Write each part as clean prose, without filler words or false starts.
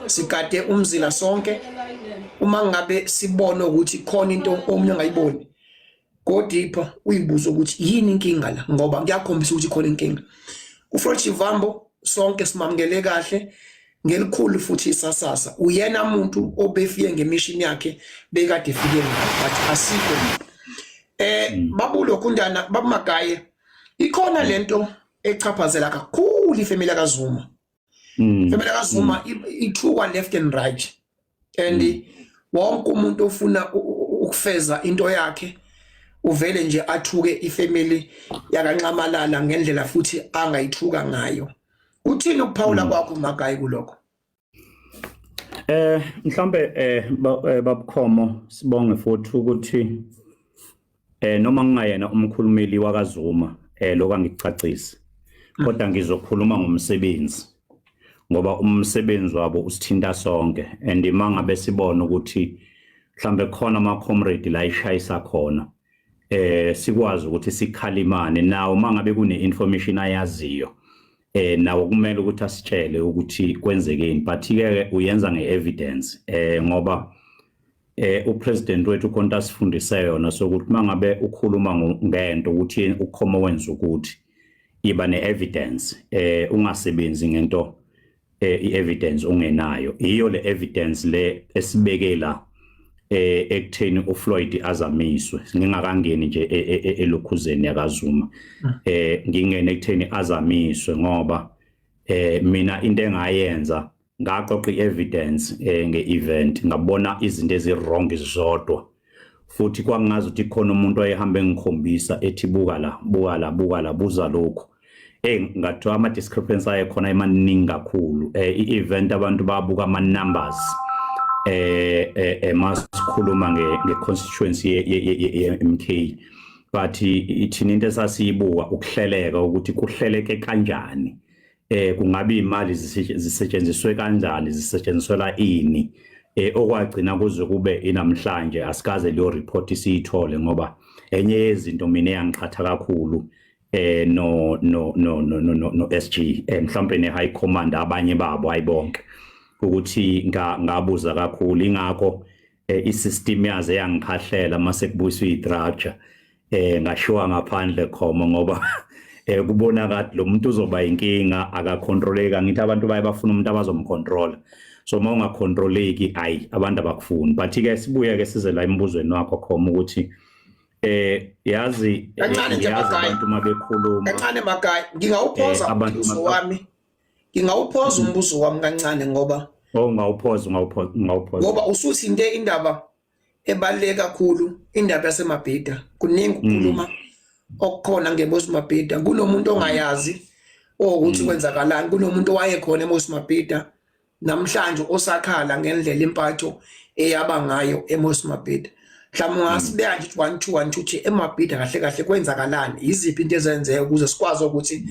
Sigade umzila sonke. Uma ngabe sibona ukuthi khona into omunye angayiboni, go deeper, uyibuze ukuthi yini inkinga la, ngoba kuyakhombisa ukuthi khona inkinga. UFloyd Shivambo sonke simamukele kahle ngelikhulu futhi isasasa. Uyena umuntu obefike ngemishini yakhe bekade efike ngayo, but asikho babulo kundana babumagaye ikhona lento echaphazela kakhulu ifamily kaZuma. Ifamily kaZuma ithukwa left and right, and wonke umuntu ofuna ukufeza into yakhe uvele nje athuke ifamily yakaNxamalala ngendlela futhi angayithuka ngayo. Uthini ukuphawula kwakho, Magayi, kulokho? Mhlambe babukhomo, sibonge futhi ukuthi noma ngingayena umkhulumeli wakaZuma, lokho angikucacisi, kodwa ngizokhuluma ngomsebenzi ngoba umsebenzi wabo usithinta sonke. And mangabe sibona ukuthi mhlambe khona ama comrade la ishayisa khona, sikwazi ukuthi sikhalimane nawo. Mangabe kune information ayaziyo, nawo kumele ukuthi asitshele ukuthi kwenzekeni, but ke uyenza ngeevidence, ngoba upresident wethu khonto asifundise yona sokuthi mangabe ukhuluma ngento ukuthi ukhoma wenza ukuthi iba neevidence, ungasebenzi ngento i-evidence ungenayo. Iyo le evidence le esibekela ekutheni uFloyd azamiswe, ngingakangeni nje elokhuzeni yakaZuma, ngingene ekutheni azamiswe, ngoba mina into engayenza, ngaqoqa i-evidence nge-event, ngabona izinto ezi-wrong zodwa. Futhi kwangazi ukuthi khona umuntu wayehamba engikhombisa ethi, "Buka la, buka la, buka la, buza lokhu." Ngathiwa ama discrepancy ayekhona emaningi kakhulu. I-event abantu babuka ama numbers, masikhuluma nge constituency ye MK, but ithina into esasiyibuka ukuhleleka, ukuthi kuhleleke kanjani, kungabe imali zisetshenziswe kanjani, zisetshenziswela ini, okwagcina kuze kube inamhlanje asikaze leyo report siyithole, ngoba enye yezinto mina eyangiqhatha kakhulu no SG, mhlawumbe ne high command, abanye babo, ayibonke, ukuthi ngabuza kakhulu. Ingakho isystem yaze yangikhahlela mase kubuyiswa istructure, ngashiwa ngaphandle khoma, ngoba kubonakala lo muntu uzoba inkinga, akacontroleka. Ngithi abantu baye bafuna umuntu abazomcontrola, so uma ungacontroleki, ayi, abantu abakufuni. But ke sibuye ke size la embuzweni wakho khoma, ukuthi yazi Kancane nje, ngiyazi Magayi. abantu uma bekhuluma Kancane, Magayi, ngingawuphoza abantu umbuzo wami, ngingawuphoza umbuzo wami kancane ngoba Oh, ungawuphoza, ungawuphoza, ungawuphoza. Ngoba usuthinte indaba ebaluleke kakhulu, indaba yaseMabhida. Kuningi ukukhuluma okukhona ngeMoses Mabhida. Kunomuntu ongayazi ukuthi kwenzakalani, kunomuntu owayekhona eMoses Mabhida namhlanje osakhala ngendlela impatho eyaba ngayo eMoses Mabhida. Mhlawumbe ungasibeka nje 1 2 1 2 3, eMabhida kahle kahle kwenzakalani, iziphi into ezenzeka, ukuze sikwazi ukuthi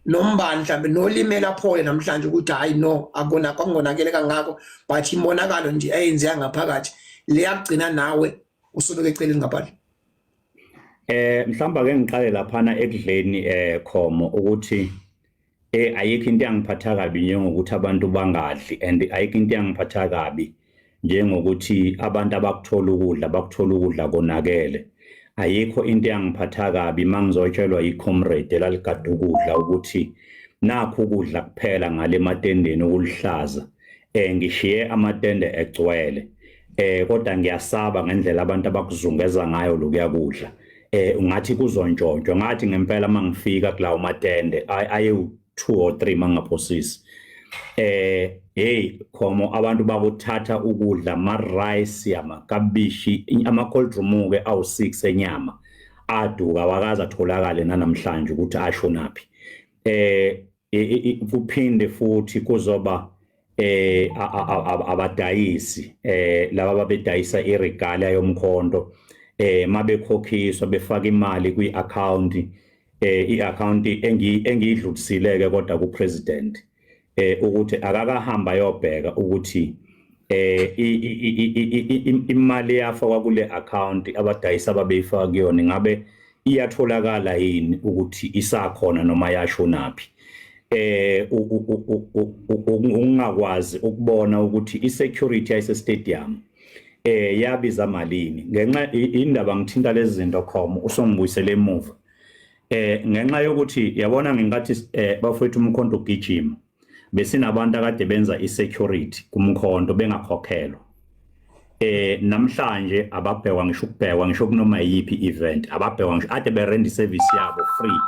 nombani mhlambe nolimela phole namhlanje ukuthi hayi, no, akona kwakungonakele kangako, but imonakalo nje eyenzeka ngaphakathi leyagcina nawe usuke eceleni ngaphandle. Mhlawumbe ake ngiqale laphana ekudleni, khomo, ukuthi ayikho into engiphatha kabi njengokuthi abantu bangadli, and ayikho into engiphatha kabi njengokuthi abantu abakuthola ukudla bakuthola ukudla konakele. Ayikho into engiphatha kabi mangizotshelwa i-comrade elaligada ukudla ukuthi nakho ukudla kuphela ngale ematendeni okuluhlaza, ngishiye amatende egcwele, kodwa ngiyasaba ngendlela abantu abakuzungeza ngayo lokuya kudla, ungathi kuzontshontshwa. Ngathi ngempela mangifika kulawo matende aye 2 or 3 mangaphosisi, hey khomo, abantu bakuthatha ukudla, ama rice, amakabishi, ama cold room ke awu6 enyama aduka, wakaza atholakale namhlanje ukuthi ashonaphi. Kuphinde futhi kuzoba abadayisi, laba babedayisa iregalia yomkhonto, mabekhokhiswa befaka imali kwi-account, i-account engiyidlulisile ke kodwa ku-president, ukuthi akakahamba yobheka ukuthi imali yafakwa kule account abadayisa ababeyifaka kuyona, ngabe iyatholakala yini, ukuthi isakhona noma yashonaphi. ungakwazi ukubona ukuthi i-security ayise stadium yabiza malini. Ngenxa indaba ngithinta lezi zinto Khomo, usongibuyisele emuva ngenxa yokuthi yabona ngenkathi bafowethu umkhonto ugijima, besinabantu akade benza i-security kumkhonto bengakhokhelwa. Namhlanje ababhekwa ngisho ukubhekwa, ngisho kunoma yiphi event ababhekwa ngisho, ade berenda service yabo free,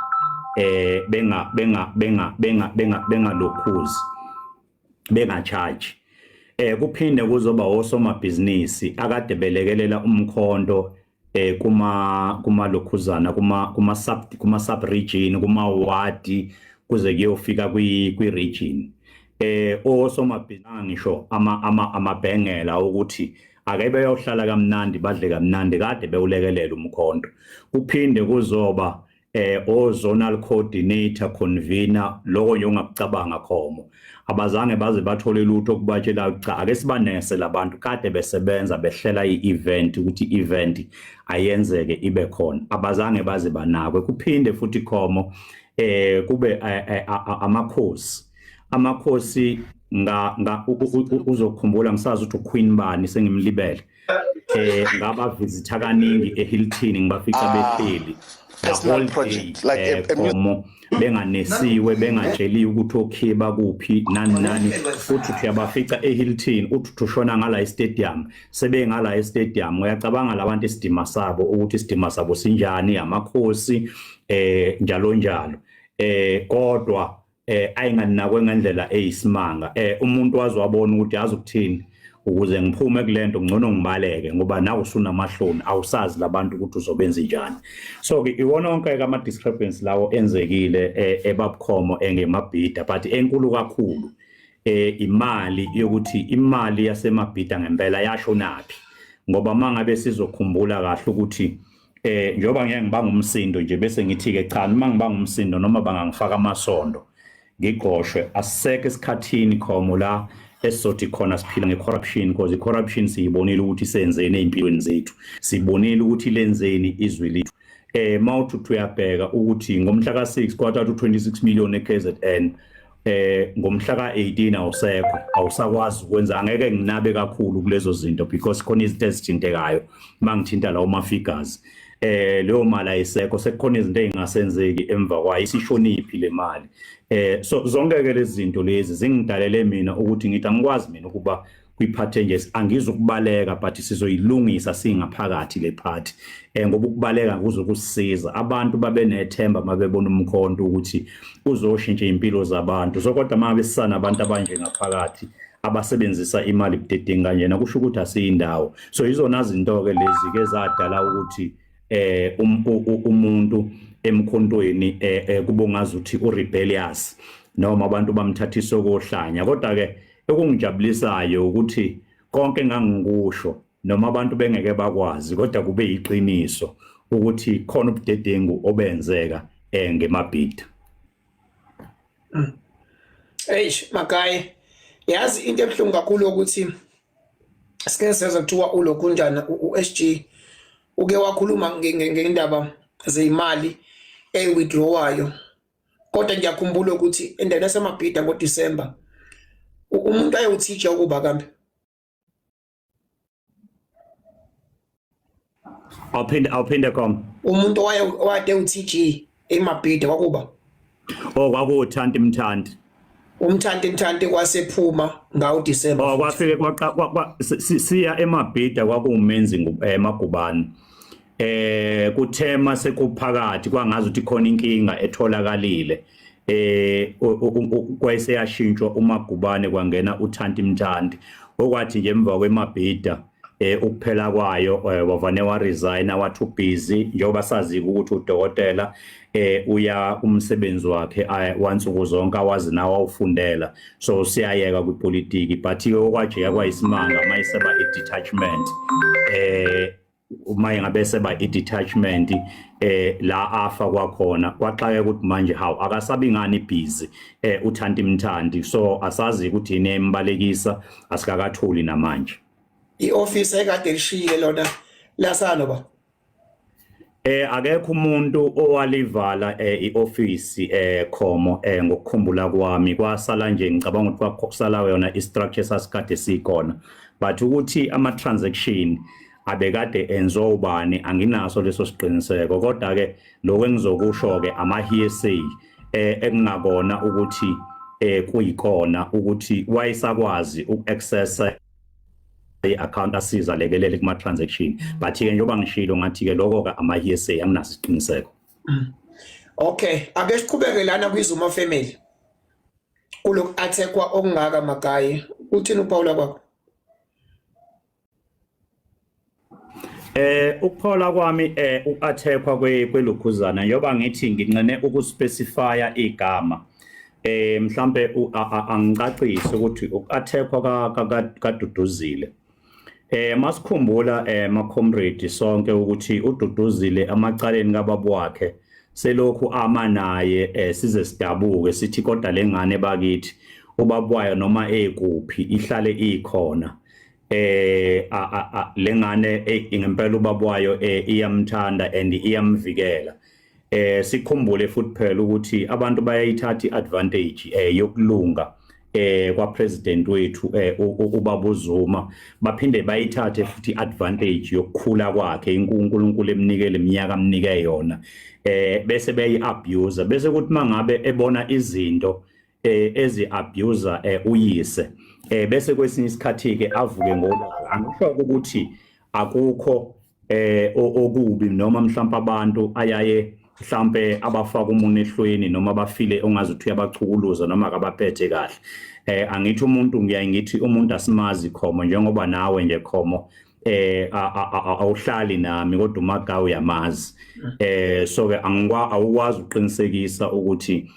benga benga benga benga benga bengalokhuzi, benga-charge. Kuphinde kuzoba osomabhizinisi akade belekelela umkhonto kuma kumalokhuzana, kuma sub region, kuma ward, kuze kuyofika kwi region. Osomabhizinisi ngisho ama ama amabhengela ukuthi ake beyohlala kamnandi, badle kamnandi, kade bewulekelela umkhonto. Kuphinde kuzoba o zonal coordinator, convener, lokho nje ongakucabanga Khomo, abazange baze bathole lutho okubatshela. Cha, ake sibanese labantu kade besebenza behlela i-event ukuthi i-event ayenzeke ibe khona, abazange baze banakwe. Kuphinde futhi Khomo kube amakhosi nga uzokhumbula, ngisazi ukuthi uQueen bani, sengimlibele, ngaba visita kaningi eHilton, ngibafica behleli the Personal whole day, project, like a Khomo, benganesiwe, bengatsheliwe ukuthi okay bakuphi, nani nani. Uthi uthi uyabafica eHilton, uthi ushona ngala e-stadium, sebengala e-stadium. Uyacabanga labantu isidima sabo, ukuthi isidima sabo sinjani, amakhosi, njalo njalo, kodwa ayinganakwe ngendlela eyisimanga. Umuntu waze wabona ukuthi yazi ukuthini, ukuze ngiphume kulento ngcono ngibaleke, ngoba nawe usunamahloni, awusazi labantu ukuthi uzobenza njani. So ke iwona onke ke ama discrepancy lawo enzekile eBabkhomo engemabhida, but enkulu kakhulu imali yokuthi imali yasemabhida ngempela yashonaphi, ngoba mangabe sizokhumbula kahle ukuthi njengoba ngeke ngibanga umsindo nje, bese ngithi ke cha, noma ngibanga umsindo noma bangangifaka amasondo ngigoshwe, asisekho esikhathini Khomo la esizothi khona siphila nge-corruption, because i-corruption siyibonile ukuthi senzeni ey'mpilweni zethu, sibonile ukuthi lenzeni izwe lethu. Mawuthi uyabheka ukuthi ngomhla ka-6 kwathatha u-26 million e-KZN, ngomhla ka-18 awusekho, awusakwazi ukwenza. Angeke nginabe kakhulu kulezo zinto because khona izinto ezithintekayo mangithinta lawo ma figures. Leyo mali ayisekho, sekukhona izinto ezingasenzeki emva kwayo, isishoniphi le mali? So zonke ke lezi zinto lezi zingidalele mina ukuthi ngithi angikwazi mina ukuba kwiphathi nje, angizukubaleka, but sizoyilungisa singaphakathi le party, ngoba ukubaleka kuzokusisiza abantu babe nethemba mabebona umkhonto ukuthi uzoshintsha impilo zabantu. So kodwa mangabe sisana abantu abanje ngaphakathi abasebenzisa imali budedengu kanjena, kusho ukuthi asiyindawo. So izona zinto ke lezi ke zadala ukuthi umuntu emkhontweni kubongaza ukuthi urebellious noma abantu bamthathisa okohlanya. Kodwa ke okungijabulisayo ukuthi konke engangikusho, noma abantu bengeke bakwazi, kodwa kube iqiniso ukuthi khona ubudedengu obenzeka ngemabhida. Eish Magaye, yazi into ebuhlungu kakhulu ukuthi sike sezwa kuthiwa ulokhunjana u-SG uke wakhuluma ngendaba zeyimali ewithdrawayo, kodwa ngiyakhumbula ukuthi endaweni yaseMabhida ngoDisemba umuntu ayewuthitsha ukuba kambe Awuphinde kom. Umuntu owaye owade u-TG eMabhida kwakuba Oh, kwakuwuthanti Mthanti. Umthanti Mthanti kwasephuma ngawo December. Oh, kwafike siya eMabhida kwakuwumenzi Magubane. Kuthema sekuphakathi kwangazi ukuthi khona inkinga etholakalile, kwayeseyashintshwa uMagubane, kwangena uThanti Mthanti, okwathi nje emva kwemabhida ukuphela kwayo wavane wa resign, wathi ubusy, njengoba sazi ukuthi udokotela uya umsebenzi wakhe wansuku zonke awazi nawo awufundela, so siyayeka kwipolitiki. But ke okwajika kwayisimanga mayiseba i-detachment, uma ngabe seba i-detachment la afa kwakhona, kwaxaka ukuthi manje hawu, akasabi ngani busy uThanti Mthandi? So asazi ukuthi yini embalekisa, asikakatholi namanje. I-office ekade lishiyile lona lasano ba. Akekho umuntu owalivala ioffice Khomo ngokukhumbula kwami kwasala nje ngicabanga ukuthi kwakusala yona istructure sasikade sikhona, but ukuthi ama transaction abekade enziwa ubani anginaso leso siqiniseko. Kodwa ke lokho engizokusho ke ama hearsay ekungakona ukuthi kuyikona ukuthi wayesakwazi uku-accessa i-account asiza lekelele kuma transaction, but ke njengoba ngishilo ngathi ke lokho ke ama hearsay, anginaso isiqiniseko. Okay, ake siqhubeke lana kwiZuma family. Kuloku attackwa okungaka Magayi, uthini uPaula kwakho? Ukuphola kwami uattackwa kwelokhuzana, njengoba ngithi nginqene ukuspecifya igama, mhlambe angicacise ukuthi uattackwa kaDuduzile, masikhumbula ma comrade sonke ukuthi uDuduzile amacaleni kababa wakhe selokhu ama naye size sidabuke sithi kodwa lengane bakithi ubaba wayo noma ekuphi ihlale ikhona. Lengane ngempela ubaba wayo iyamthanda and iyamvikela. Sikhumbule futhi phela ukuthi abantu bayayithatha iadvantage yokulunga kwa president wethu ubaba uZuma, baphinde bayithathe futhi advantage yokukhula kwakhe, uNkulunkulu emnikele iminyaka amnike yona, bese beyi abuse, bese kuthi mangabe ebona izinto ezi abuser uyise, bese kwesinye isikhathi ke avuke ngolaka. Angisho ukuthi akukho okubi noma mhlawumbe abantu ayaye mhlambe abafaka umuntu ehlweni noma abafile ongazi ukuthi uyabachukuluza noma akabaphethe kahle. Angithi umuntu, ngiyaye ngithi umuntu asimazi Khomo, njengoba nawe nje Khomo awuhlali nami kodwa uMaga uyamazi. So ke angikwa awukwazi ukuqinisekisa ukuthi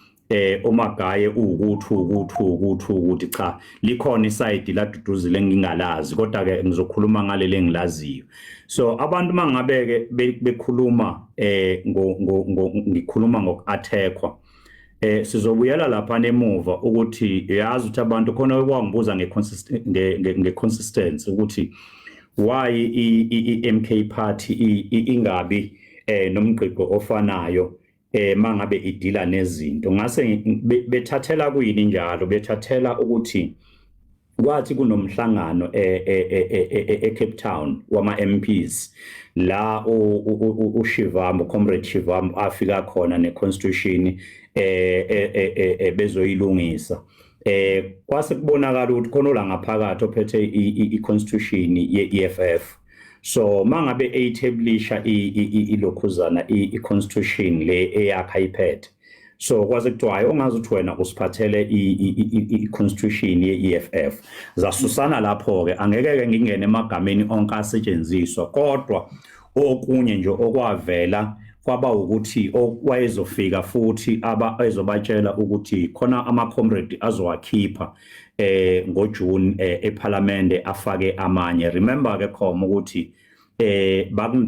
uMagaye uwukuthi ukuthi ukuthi ukuthi cha, likhona iside la Duduzile engingalazi, kodwa ke ngizokhuluma ngaleli engilaziyo. So abantu mangabe ke bekhuluma ngo ngikhuluma ngoku-attackwa, sizobuyela lapha nemuva ukuthi yazi ukuthi abantu khona okwangibuza nge-consistency ukuthi why i-MK Party ingabi nomgqiqo ofanayo mangabe idila nezinto. Ngase bethathela kuyini njalo, bethathela ukuthi kwathi kunomhlangano e Cape Town wama MPs la uShivambu, Comrade Shivambu, afika khona neconstitution bezoyilungisa, kwase kubonakala ukuthi khona la ngaphakathi ophethe i-constitution ye-EFF. So mangabe eyitablisha ilokhuzana i-constitution le eyakha iphethe, so kwaze kuthiwa hayi, ongazi ukuthi wena usiphathele i-constitution ye-EFF. Zasusana lapho ke, angeke ke ngingene emagameni onke asetshenziswa, kodwa okunye nje okwavela kwaba ukuthi wayezofika futhi aba ezobatshela ukuthi khona ama comrade azowakhipha ngoJune eParliament afake amanye. Remember ke Khoma ukuthi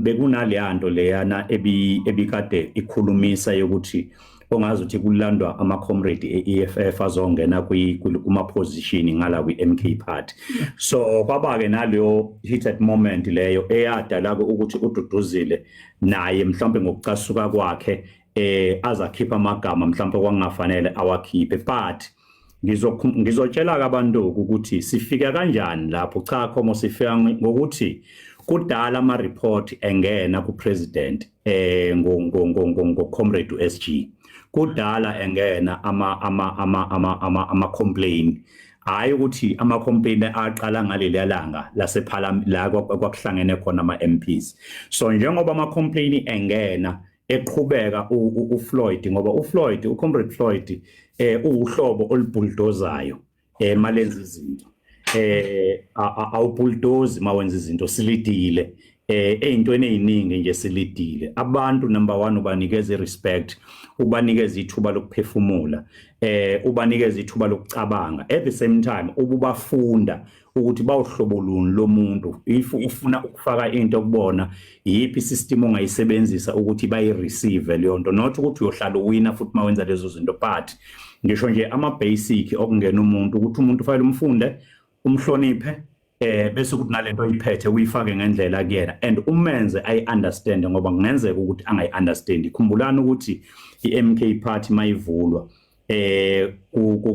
bekunaleyanto leyana ebikade ikhulumisa yokuthi ongazi ukuthi kulandwa ama comrade e-EFF azongena kuma position ngala kwi-MK Party. So kwaba ke naleyo heated moment leyo eyadala ukuthi uDuduzile naye mhlawumbe ngokucasuka kwakhe azakhipha amagama mhlawumbe kwangafanele awakhiphe. But ngizotshela abantu ukuthi sifika kanjani lapho. Cha Khomo, sifika ngokuthi kudala ama report engena ku president ngo ngo ngo ngo comrade uSG, kudala engena ama complaint. Hayi ukuthi ama complaint aqala ngaleli langa laseParliament la kwakuhlangene khona ama MPs. So njengoba ama complaint engena eqhubeka uFloyd, ngoba uFloyd, uComrade Floyd uwuhlobo olubuldozayo malenza izinto, awubulldoze mawenza izinto. Silidile eyintweni eziningi nje, silidile abantu. Number 1, ubanikeza irespect, ubanikeza ithuba lokuphefumula, ubanikeza ithuba lokucabanga. At the same time ububafunda ukuthi bawuhlobo luni lomuntu, if ufuna ukufaka into kubona, iyiphi system ongayisebenzisa ukuthi bayi-receive leyo nto, not ukuthi uyohlala uwina futhi mawenza lezo zinto, but ngisho nje ama basic okungena umuntu, ukuthi umuntu ufanele umfunde, umhloniphe. Bese kuthi nalento oyiphethe uyifake ngendlela kuyena and umenze ayi understand, ngoba kungenzeka ukuthi angayi understand. Khumbulani ukuthi iMK Party mayivulwa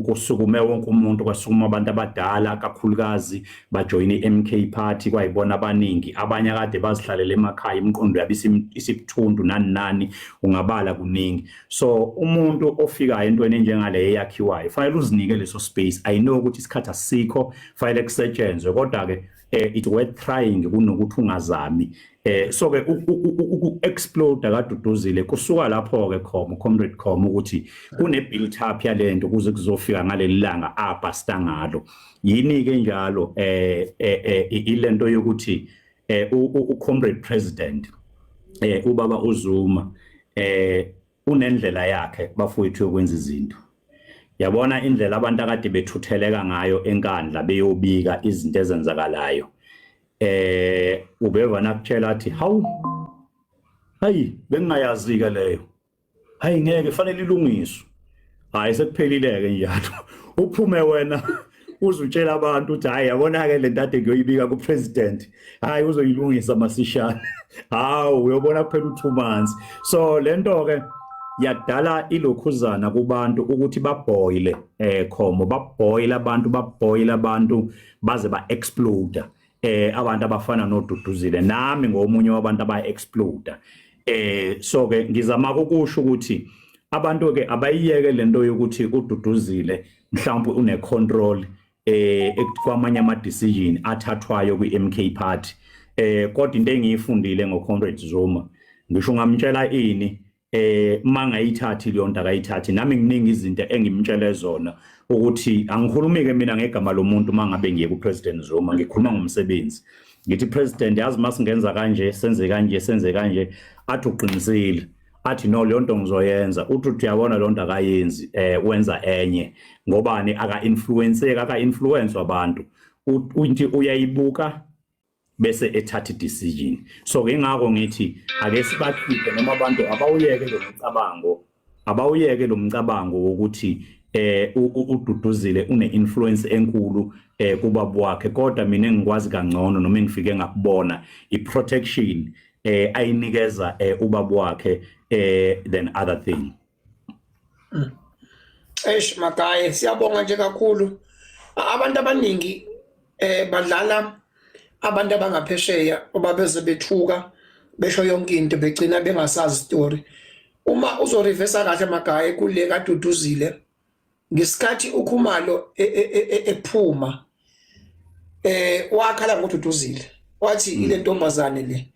kusukume wonke umuntu, kwasukuma abantu abadala kakhulukazi bajoyina iMK Party, kwayibona abaningi, abanye akade bazihlalele emakhaya, imiqondo yabo isibuthundu nani nani, ungabala kuningi. So umuntu ofikayo entweni enjengale eyakhiwayo fanele uzinike leso space. I know ukuthi isikhathi asikho, fanele kusetshenzwe, kodwa ke it worth trying kunokuthi ungazami. So ke uku explode kaDuduzile kusuka lapho ke Khomo, Comrade Khomo, ukuthi kune build up yalento kuze kuzofika ngaleli langa abhasta ngalo. Yini ke njalo ilento yokuthi u Comrade President, ubaba uZuma, unendlela yakhe, bafowethu, yokwenza izinto. Yabona indlela abantu akade bethutheleka ngayo eNkandla beyobika izinto ezenzakalayo, ubeva nakutshela athi, "Hawu, hayi, bengingayazi ke leyo, hayi, ngeke, fanele ilungiswe." Hayi, sekuphelile ke njalo. Uphume wena uzutshela abantu ukuthi, "Hayi, yabona ke le nto ngiyoyibika ku president, hayi, uzoyilungisa masishane." Hawu, uyobona kuphela u2 months. So lento ke yadala ilokhuzana kubantu ukuthi baboile, Khomo, baboile abantu, baboile abantu baze ba explode. Abantu abafana noDuduzile, nami ngomunye wabantu aba explode. So ke ngizama ukusho ukuthi abantu ke abayiyeke lento yokuthi uDuduzile mhlawumbe une control kwamanye ama decision athathwayo kwi-MK Party. Kodwa into engiyifundile ngoComrade Zuma, ngisho ngamtshela ini, mangayithathi leyo nto akayithathi. Nami nginingi izinto engimtshele zona ukuthi angikhulumi ke mina ngegama lomuntu. Mangabe ngiye kuPresident Zuma, ngikhuluma ngomsebenzi, ngithi, "President, yazi masingenza kanje, senze kanje, senze kanje." Athi, "Uqinisile." Athi, "No, leyo nto ngizoyenza." Uthi uyabona leyo nto akayenzi, wenza enye. Ngobani? Aka influence, aka influence abantu. Uthi uyayibuka bese ethatha decision. So ke ngakho ngithi ake sibakhiphe, noma abantu abawuyeke lo mcabango, abawuyeke lo mcabango wokuthi uDuduzile une influence enkulu kubaba wakhe. Kodwa mina engikwazi kangcono noma engifike ngakubona i-protection ayinikeza ubaba wakhe than other thing. Eish Magaye, siyabonga nje kakhulu. Abantu abaningi badlala abantu abangaphesheya obabeze bethuka besho yonke into, begcina bengasazi story. Uma uzoreversa kahle Magaye kule kaDuduzile, ngesikhathi uKhumalo ephuma wakhala ngoDuduzile, wathi ile ntombazane le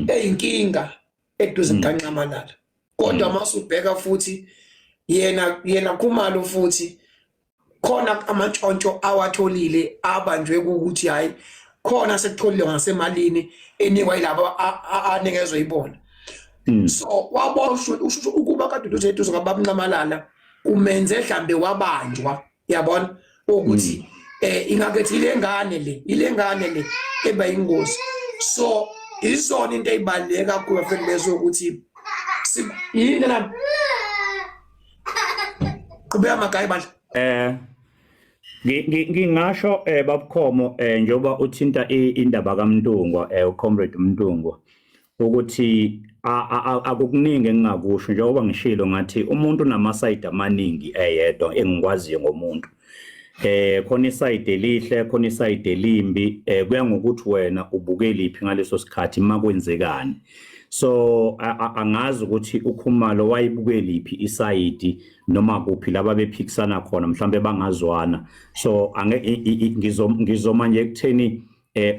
eyinkinga eduze kukaNxamalala. Kodwa masubheka futhi yena Khumalo futhi khona amantshontsho awatholile, abanjwe ukuthi hayi, khona sekutholile ngasemalini enikwa yilabo anikezwe ibona. So waboshwa usho ukuba kaDuduze eduze kwabaMnxamalala kumenze mhlambe wabanjwa, yabona ukuthi ingakethi ile ngane le, ile ngane le eba ingozi. So izona into ezibaluleke kakhulu afeni lezo ukuthi yini la. Qhubeka Magayi bandla. Ngingasho babukhomo, njengoba uthinta indaba kaMntungwa, uComrade Mntungwa, ukuthi akukuningi engingakusho. Njengoba ngishilo ngathi umuntu unamasayidi amaningi eyedwa. Engikwaziyo ngomuntu, khona isayidi elihle, khona isayidi elimbi, kuya ngokuthi wena ubuke liphi ngaleso sikhathi makwenzekani. So angazi ukuthi uKhumalo wayibuke liphi isayidi noma kuphi laba bephikisana khona, mhlambe bangazwana. So ange ngizoma nje ekutheni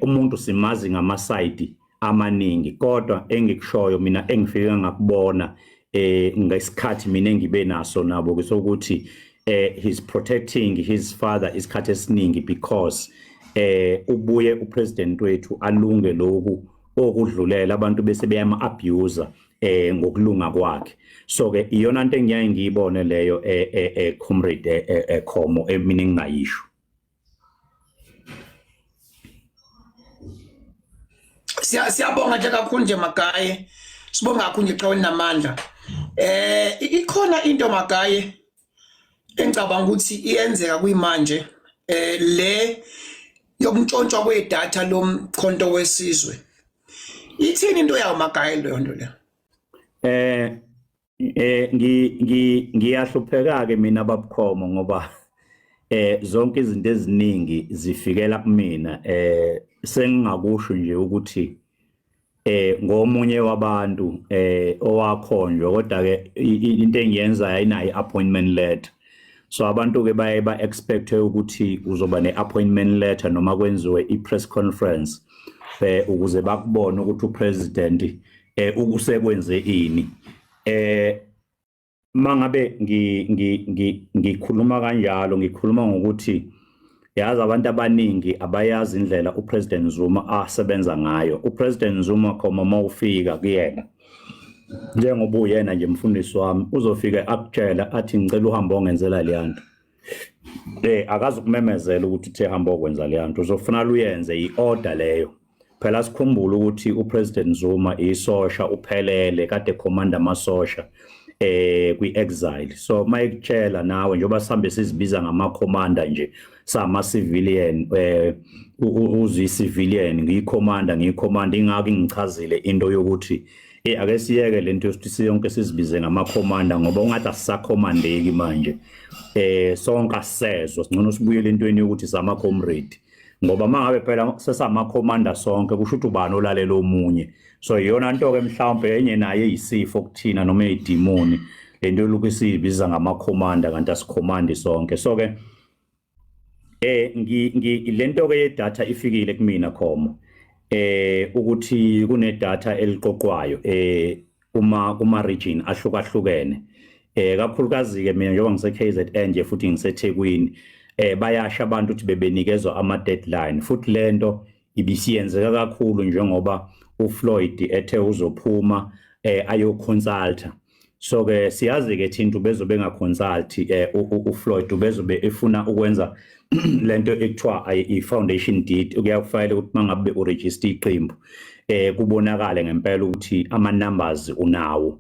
umuntu simazi ngamasayidi amaningi. Kodwa engikushoyo mina, engifike ngakubona ngesikhathi mina engibe naso nabo, kusokuthi he's protecting his father isikhathi esiningi because ubuye upresident wethu alunge lokhu okudlulela abantu bese beyama abuser ngokulunga kwakhe. So ke iyona into engiyaye ngiyibone leyo, comrade Khomo, emina engingayisho. Siyabonga nje kakhulu nje Magaye, sibonga kakhulu nje, qhawe namandla. Ikhona into Magaye engicabanga ukuthi iyenzeka kuyimanje le Yokuntshontshwa kwedatha lomkhonto wesizwe, ithini into yawo Magaye leyo nto leyo? Eh ngi ngi ngiyahlupheka ke mina, babukhomo, ngoba zonke izinto eziningi zifikela kumina. Sengingakusho nje ukuthi ngomunye wabantu owakhonjwa, kodwa ke into engiyenzayo ayinayo appointment letter, so abantu ke baye ba expect ukuthi uzoba ne appointment letter noma kwenziwe i press conference ukuze bakubone ukuthi upresident ukusekwenze ini. Mangabe ngikhuluma kanjalo, ngikhuluma ngokuthi yazi abantu abaningi abayazi indlela uPresident Zuma asebenza ngayo. UPresident Zuma khoma, mawufika kuyena njengoba uyena nje mfundisi wami, uzofika akutshela athi, "Ngicela uhambe ongenzela leyanto." Akazi ukumemezela ukuthi uthe hamba okwenza leyanto, uzofuna luyenze, i-order leyo. Phela sikhumbule ukuthi uPresident Zuma isosha uphelele, kade commander amasosha kwi-exile. So mayekutshela nawe, njengoba sihambe sizibiza ngama-commander nje, sama civilian, uzi civilian, ngiyi-commander, ngiyi-commander. Ingakho ngichazile into yokuthi ake siyeke lento yokuthi siyonke sizibize ngama-commander, ngoba ungathi asisakhomandeki manje, sonke asisezwa. Singcono sibuyele entweni yokuthi sama comrade, ngoba mangabe phela sesama-commander sonke, kusho ukuthi ubani olalela omunye? So iyona nto ke mhlawumbe enye naye eyisifo kuthina noma eyidimoni, lento yolokhu siyibiza ngama-commander kanti asikhomandi sonke. So ke ngi ngi lento ke yedatha ifikile kumina khomo, ukuthi kune data eliqoqwayo kuma kuma region ahlukahlukene, kakhulukazi ke mina njengoba ngise KZN nje futhi ngiseThekwini. Bayasha abantu ukuthi bebenikezwa ama deadline, futhi lento ibisiyenzeka kakhulu njengoba uFloyd ethe uzophuma ayoconsulta. So ke siyazi ke thina bezobe engaconsult uFloyd, ubezobe efuna ukwenza lento ekuthiwa i-foundation deed, kuyakufanele ukuthi mangabe uregister iqembu kubonakale ngempela ukuthi ama numbers unawo.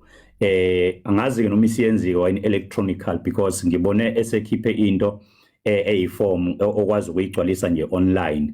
Angazi ke noma isiyenziwa in electronical, because ngibone esekhiphe into eyiform okwazi ukuyigcwalisa nje online,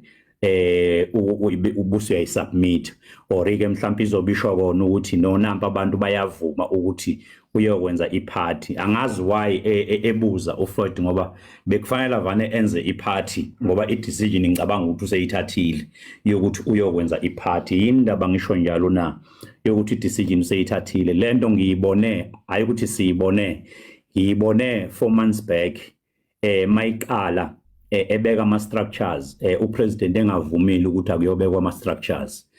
ubusu uyayisubmit, or ke mhlawumbe izobishwa kona ukuthi no, nampa abantu bayavuma ukuthi uyokwenza iparty. Angazi why ebuza uFloyd, ngoba bekufanele avane enze iparty, ngoba i-decision ngicabanga ukuthi useyithathile yokuthi uyokwenza iparty. Yini indaba ngisho njalo na yokuthi i-decision useyithathile? Lento ngiyibone, hayi ukuthi siyibone, ngiyibone 4 months back mayiqala ebeka ama structures, upresident engavumile ukuthi akuyobekwa ama structures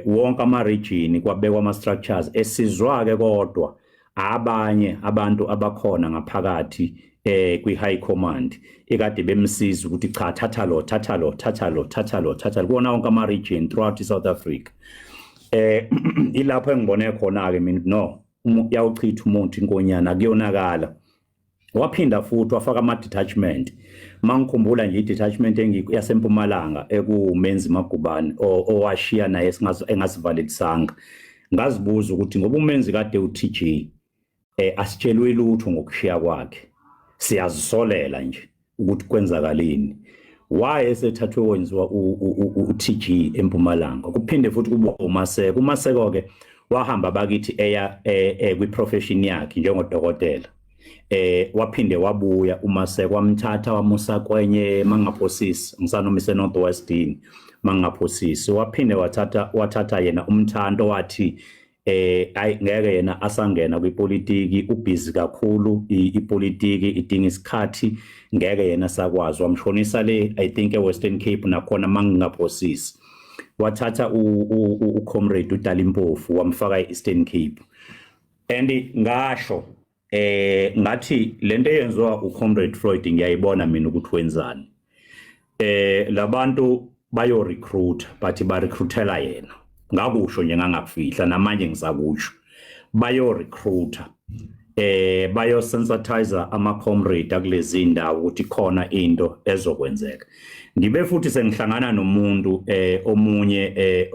wonke ama region, kwabekwa ama structures esizwa ke, kodwa abanye abantu abakhona ngaphakathi kwi high command ekade bemsiza ukuthi cha, thatha lo, thatha lo, thatha lo, thatha lo, thatha lo, kuwona wonke ama region throughout South Africa. Ilapho engibone khona ke mina, no, yawuchitha umuntu inkonyana, kuyonakala. Waphinda futhi wafaka ama detachment. Mangikhumbula nje i-detachment yasempumalanga ekumenzi Magubane owashiya naye engasivalelisanga. Ngazibuza ukuthi ngoba umenzi kade uTG, asitshelwe lutho ngokushiya kwakhe, siyazisolela nje ukuthi kwenzakaleni, why esethathwe wenziwa u-TG eMpumalanga? Kuphinde futhi kube uMaseko. uMaseko ke wahamba bakithi eya kwi-profession yakhe njengodokotela, waphinde wabuya uMaseko, wamthatha wamusa kwenye, mangaphosisi ngisanoma ise North West yini, mangaphosisi. Waphinde wathatha yena umthanto, wathi ayi, ngeke yena asangena kwipolitiki, ubhizi kakhulu, ipolitiki idinga isikhathi, ngeke yena sakwazi. Wamshonisa le, I think, eWestern Cape nakhona mangingaphosisi. Wathatha ucomrade uDali Mpofu, wamfaka eEastern Cape. And ngasho ngathi lento eyenziwa ucomrade Floyd ngiyayibona mina ukuthi wenzani. Labantu bayo recruit, but ba recruitela yena. Ngakusho nje, ngangakufihla, namanje ngisakusho, bayo recruiter, bayo sensitize ama comrade akulezi indawo ukuthi khona into ezokwenzeka. Ngibe futhi sengihlangana nomuntu omunye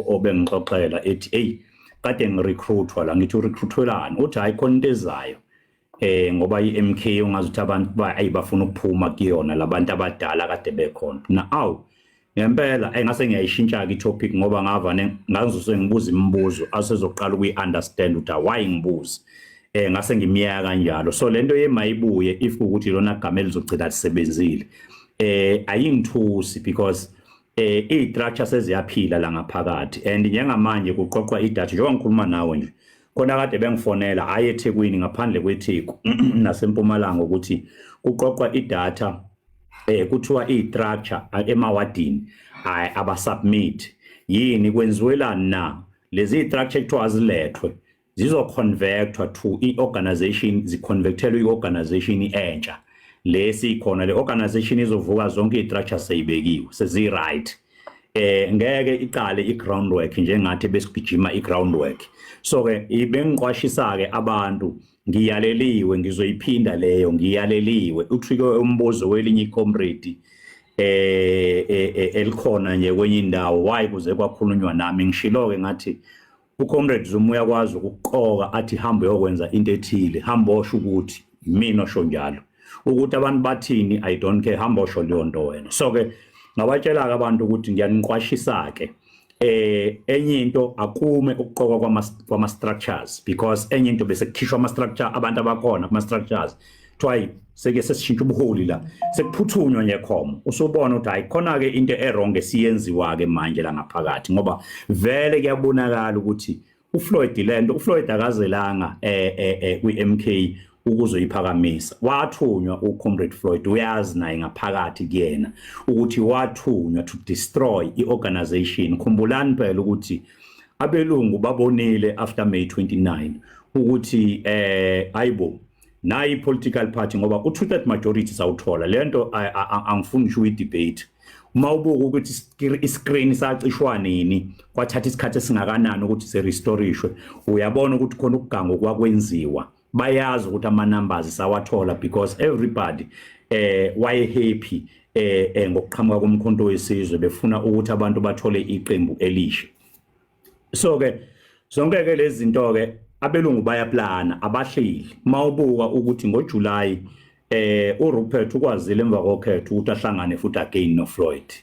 obengixoxela ethi, "Hey, kade ngirecruitwa la." Ngithi, "Urecruitwelani?" Uthi, "Hayi, khona into ezayo." Ngoba iMK ungazi ukuthi abantu ayibafuna ukuphuma kuyona, labantu abadala kade bekhona na. Awu, ngempela engase ngiyayishintsha ke i-topic, ngoba ngavane ngazose ngibuza imibuzo asezoqala ukuyi-understand ukuthi why ngibuza. Ngase ngimiyeka kanjalo. So lento yemayibuye, if ukuthi lona gama elizogcina lisebenzile, ayingithusi because i-structure seziyaphila la ngaphakathi and njengamanje kuqoqwa idatha. Njengoba ngikhuluma nawe nje, khona kade bengifonela, hayi eThekwini, ngaphandle kweTheku nasempumalanga, ukuthi kuqoqwa idatha. Kuthiwa i-structure emawadini ay abasubmit yini, kwenziwelani na lezi structure kuthiwa azilethwe, zizoconvertwa to i-organization, ziconvertelwe i-organization entsha lesi khona. Le organization izovuka zonke i-structures seyibekiwe, sezi-right. Ngeke iqale i-groundwork njengathi besigijima i-groundwork. So ke ibengiqwashisa ke abantu, ngiyaleliwe, ngizoyiphinda leyo, ngiyaleliwe. Uthike umbuzo welinye icomrade elikhona nje kwenye indawo, why kuze kwakhulunywa nami? Ngishilo ke ngathi uComrade Zuma uyakwazi ukuqoka athi hamba uyokwenza into ethile, hamba osho ukuthi mina osho njalo, ukuthi abantu bathini, I don't care, hamba osho leyo nto wena. So ke ngabatshela ke abantu ukuthi ngiyaniqwashisa ke. Enye into, akume ukuqokwa kwama structures, because enye into bese kukhishwa ama structure, abantu abakhona kuma structures kuthiwa seke sesishintsha ubuholi la, sekuphuthunywa nje khomo. Usubona ukuthi hayi, khona ke into e-wrong esiyenziwa ke manje la ngaphakathi, ngoba vele kuyabonakala ukuthi uFloyd, lento uFloyd akazelanga kwi-MK ukuzoyiphakamisa, wathunywa. uComrade Floyd uyazi naye ngaphakathi kuyena ukuthi wathunywa to destroy iorganization. Khumbulani phela ukuthi abelungu babonile after May 29 ukuthi ayibo, nayi political party, ngoba u-two-third majority sawuthola. Lento angifuni ngisho i-debate. Uma ubuka ukuthi iscreen sacishwa nini, kwathatha isikhathi esingakanani ukuthi se-restorishwe, uyabona ukuthi khona ukuganga okwakwenziwa. Bayazi ukuthi ama numbers sawathola because everybody waye happy ngokuqhamuka komkhonto wesizwe, befuna ukuthi abantu bathole iqembu elisha. So ke zonke ke lezi zinto ke, abelungu bayaplana, abahleli. Mawubuka ukuthi ngoJuly uRupert ukwazile emva kokhetho ukuthi ahlangane futhi again noFloyd,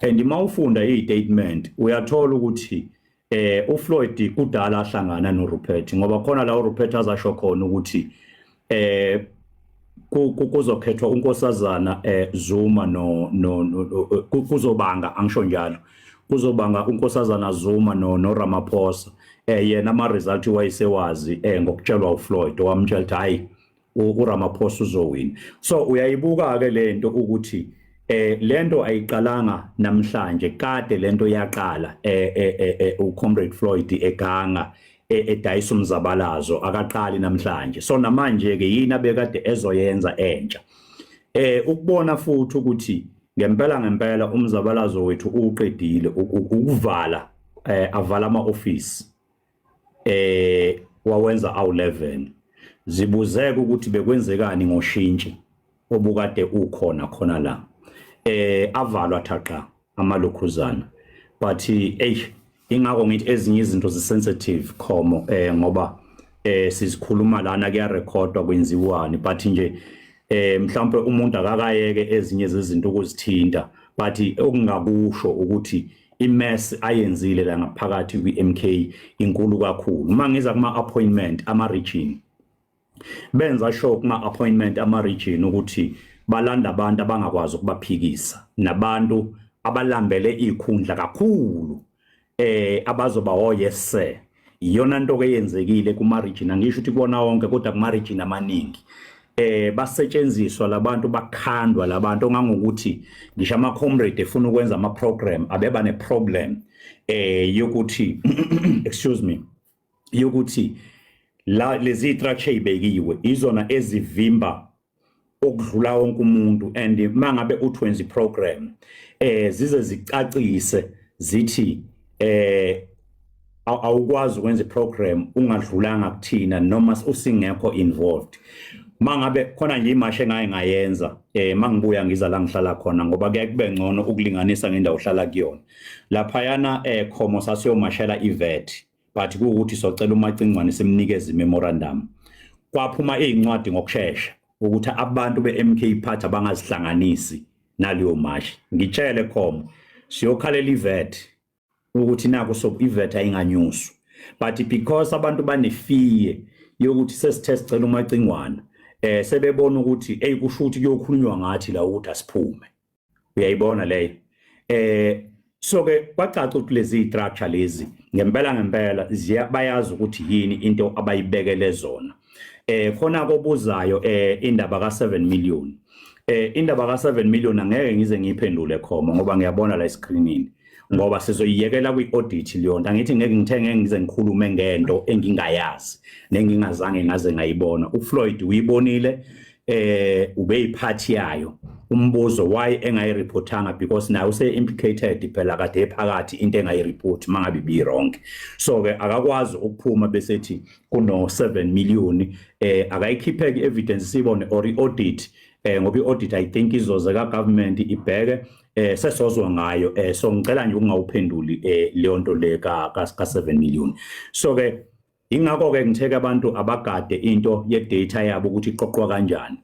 and mawufunda i-statement uyathola ukuthi uFloyd kudala ahlangana noRupert, ngoba khona la uRupert azasho khona ukuthi kuzokhethwa unkosazana Zuma no kuzobanga, angisho njalo, kuzobanga unkosazana Zuma no Ramaphosa. Yena ama result wayesewazi ngokutshelwa uFloyd, wamtshela ukuthi hayi, uRamaphosa uzowina. So uyayibuka ke lento ukuthi lento ayiqalanga namhlanje, kade lento yaqala. uComrade Floyd eganga, edayisa umzabalazo, akaqali namhlanje. So namanje ke yini abekade ezoyenza entsha? Ukubona futhi ukuthi ngempela ngempela umzabalazo wethu uqedile ukuvala, avala ama office, wawenza awu11. Zibuzeka ukuthi bekwenzekani ngoshintshi obukade ukhona khona la, avalwa thaqa amalokhuzana. But hey, ingakho ngithi ezinye izinto zi-sensitive khomo, ngoba sizikhuluma lana, kuyarekhodwa kwenziwani, but nje mhlawumbe umuntu akakayeke ezinye zezinto ukuzithinta. But okungakusho ukuthi imess ayenzile la ngaphakathi kwi-MK inkulu kakhulu. Uma ngiza kuma appointment ama region, benza sure kuma appointment ama region ukuthi balanda abantu abangakwazi ukubaphikisa nabantu abalambele ikhundla kakhulu, abazoba oh yes sir. Iyona nto ke yenzekile kuma region, angisho ukuthi kubona wonke, kodwa kuma region amaningi basetshenziswa labantu, bakhandwa labantu, ongangokuthi ngisho ama comrade efuna ukwenza ama program abeba ne problem yokuthi, excuse me, yokuthi la lezi structure ibekiwe izona ezivimba okudlula wonke umuntu. And mangabe uthi wenza iprogram, zize zicacise zithi awukwazi ukwenza iprogram ungadlulanga kuthina noma usingekho involved. Mangabe khona nje imashe engaye ngayenza mangibuya ngiza la ngihlala khona, ngoba kuyaye kube ngcono ukulinganisa ngendawo ohlala kuyona laphayana, khomo sasiyomashela iVet, but kuwukuthi socela umacingwane simnikeze imemorandum. Kwaphuma izincwadi ngokushesha ukuthi abantu be-MK Party abangazihlanganisi naleyo mashi. Ngitshele Khomo, siyokhalela i-VAT ukuthi naku so i-VAT ayinganyuswa, but because abantu bane-fear yokuthi sesithe sicela umacingwana, sebebona ukuthi hey, kusho ukuthi kuyokhulunywa ngathi la ukuthi asiphume. Uyayibona leyo? So ke kwacaca ukuthi lezi structure lezi ngempela ngempela ziya bayazi ukuthi yini into abayibekele zona. Khona kobuzayo indaba ka 7 million, indaba ka 7 million angeke ngize ngiyiphendule, Khoma, ngoba ngiyabona la escreenini, ngoba sizoyiyekela kwi-audit leyo nto. Angithi ngeke ngithenge ngize ngikhulume ngento engingayazi nengingazange ngaze ngayibona. uFloyd uyibonile, ubeyiphathi yayo. Umbuzo, why engayireportanga? Because naye use implicated phela, kade ephakathi into engayireport mangabe bi wrong. So ke akakwazi ukuphuma bese ethi kuno 7 million. Akayikhipheke evidence sibone or i-audit, ngoba i-audit, I think, izoze ka government ibheke, sesozwa ngayo. So ngicela nje ukungawuphenduli leyo nto le ka 7 million. So ke ingakho ke ngitheke abantu abagade into ye data yabo ukuthi iqoqwa kanjani,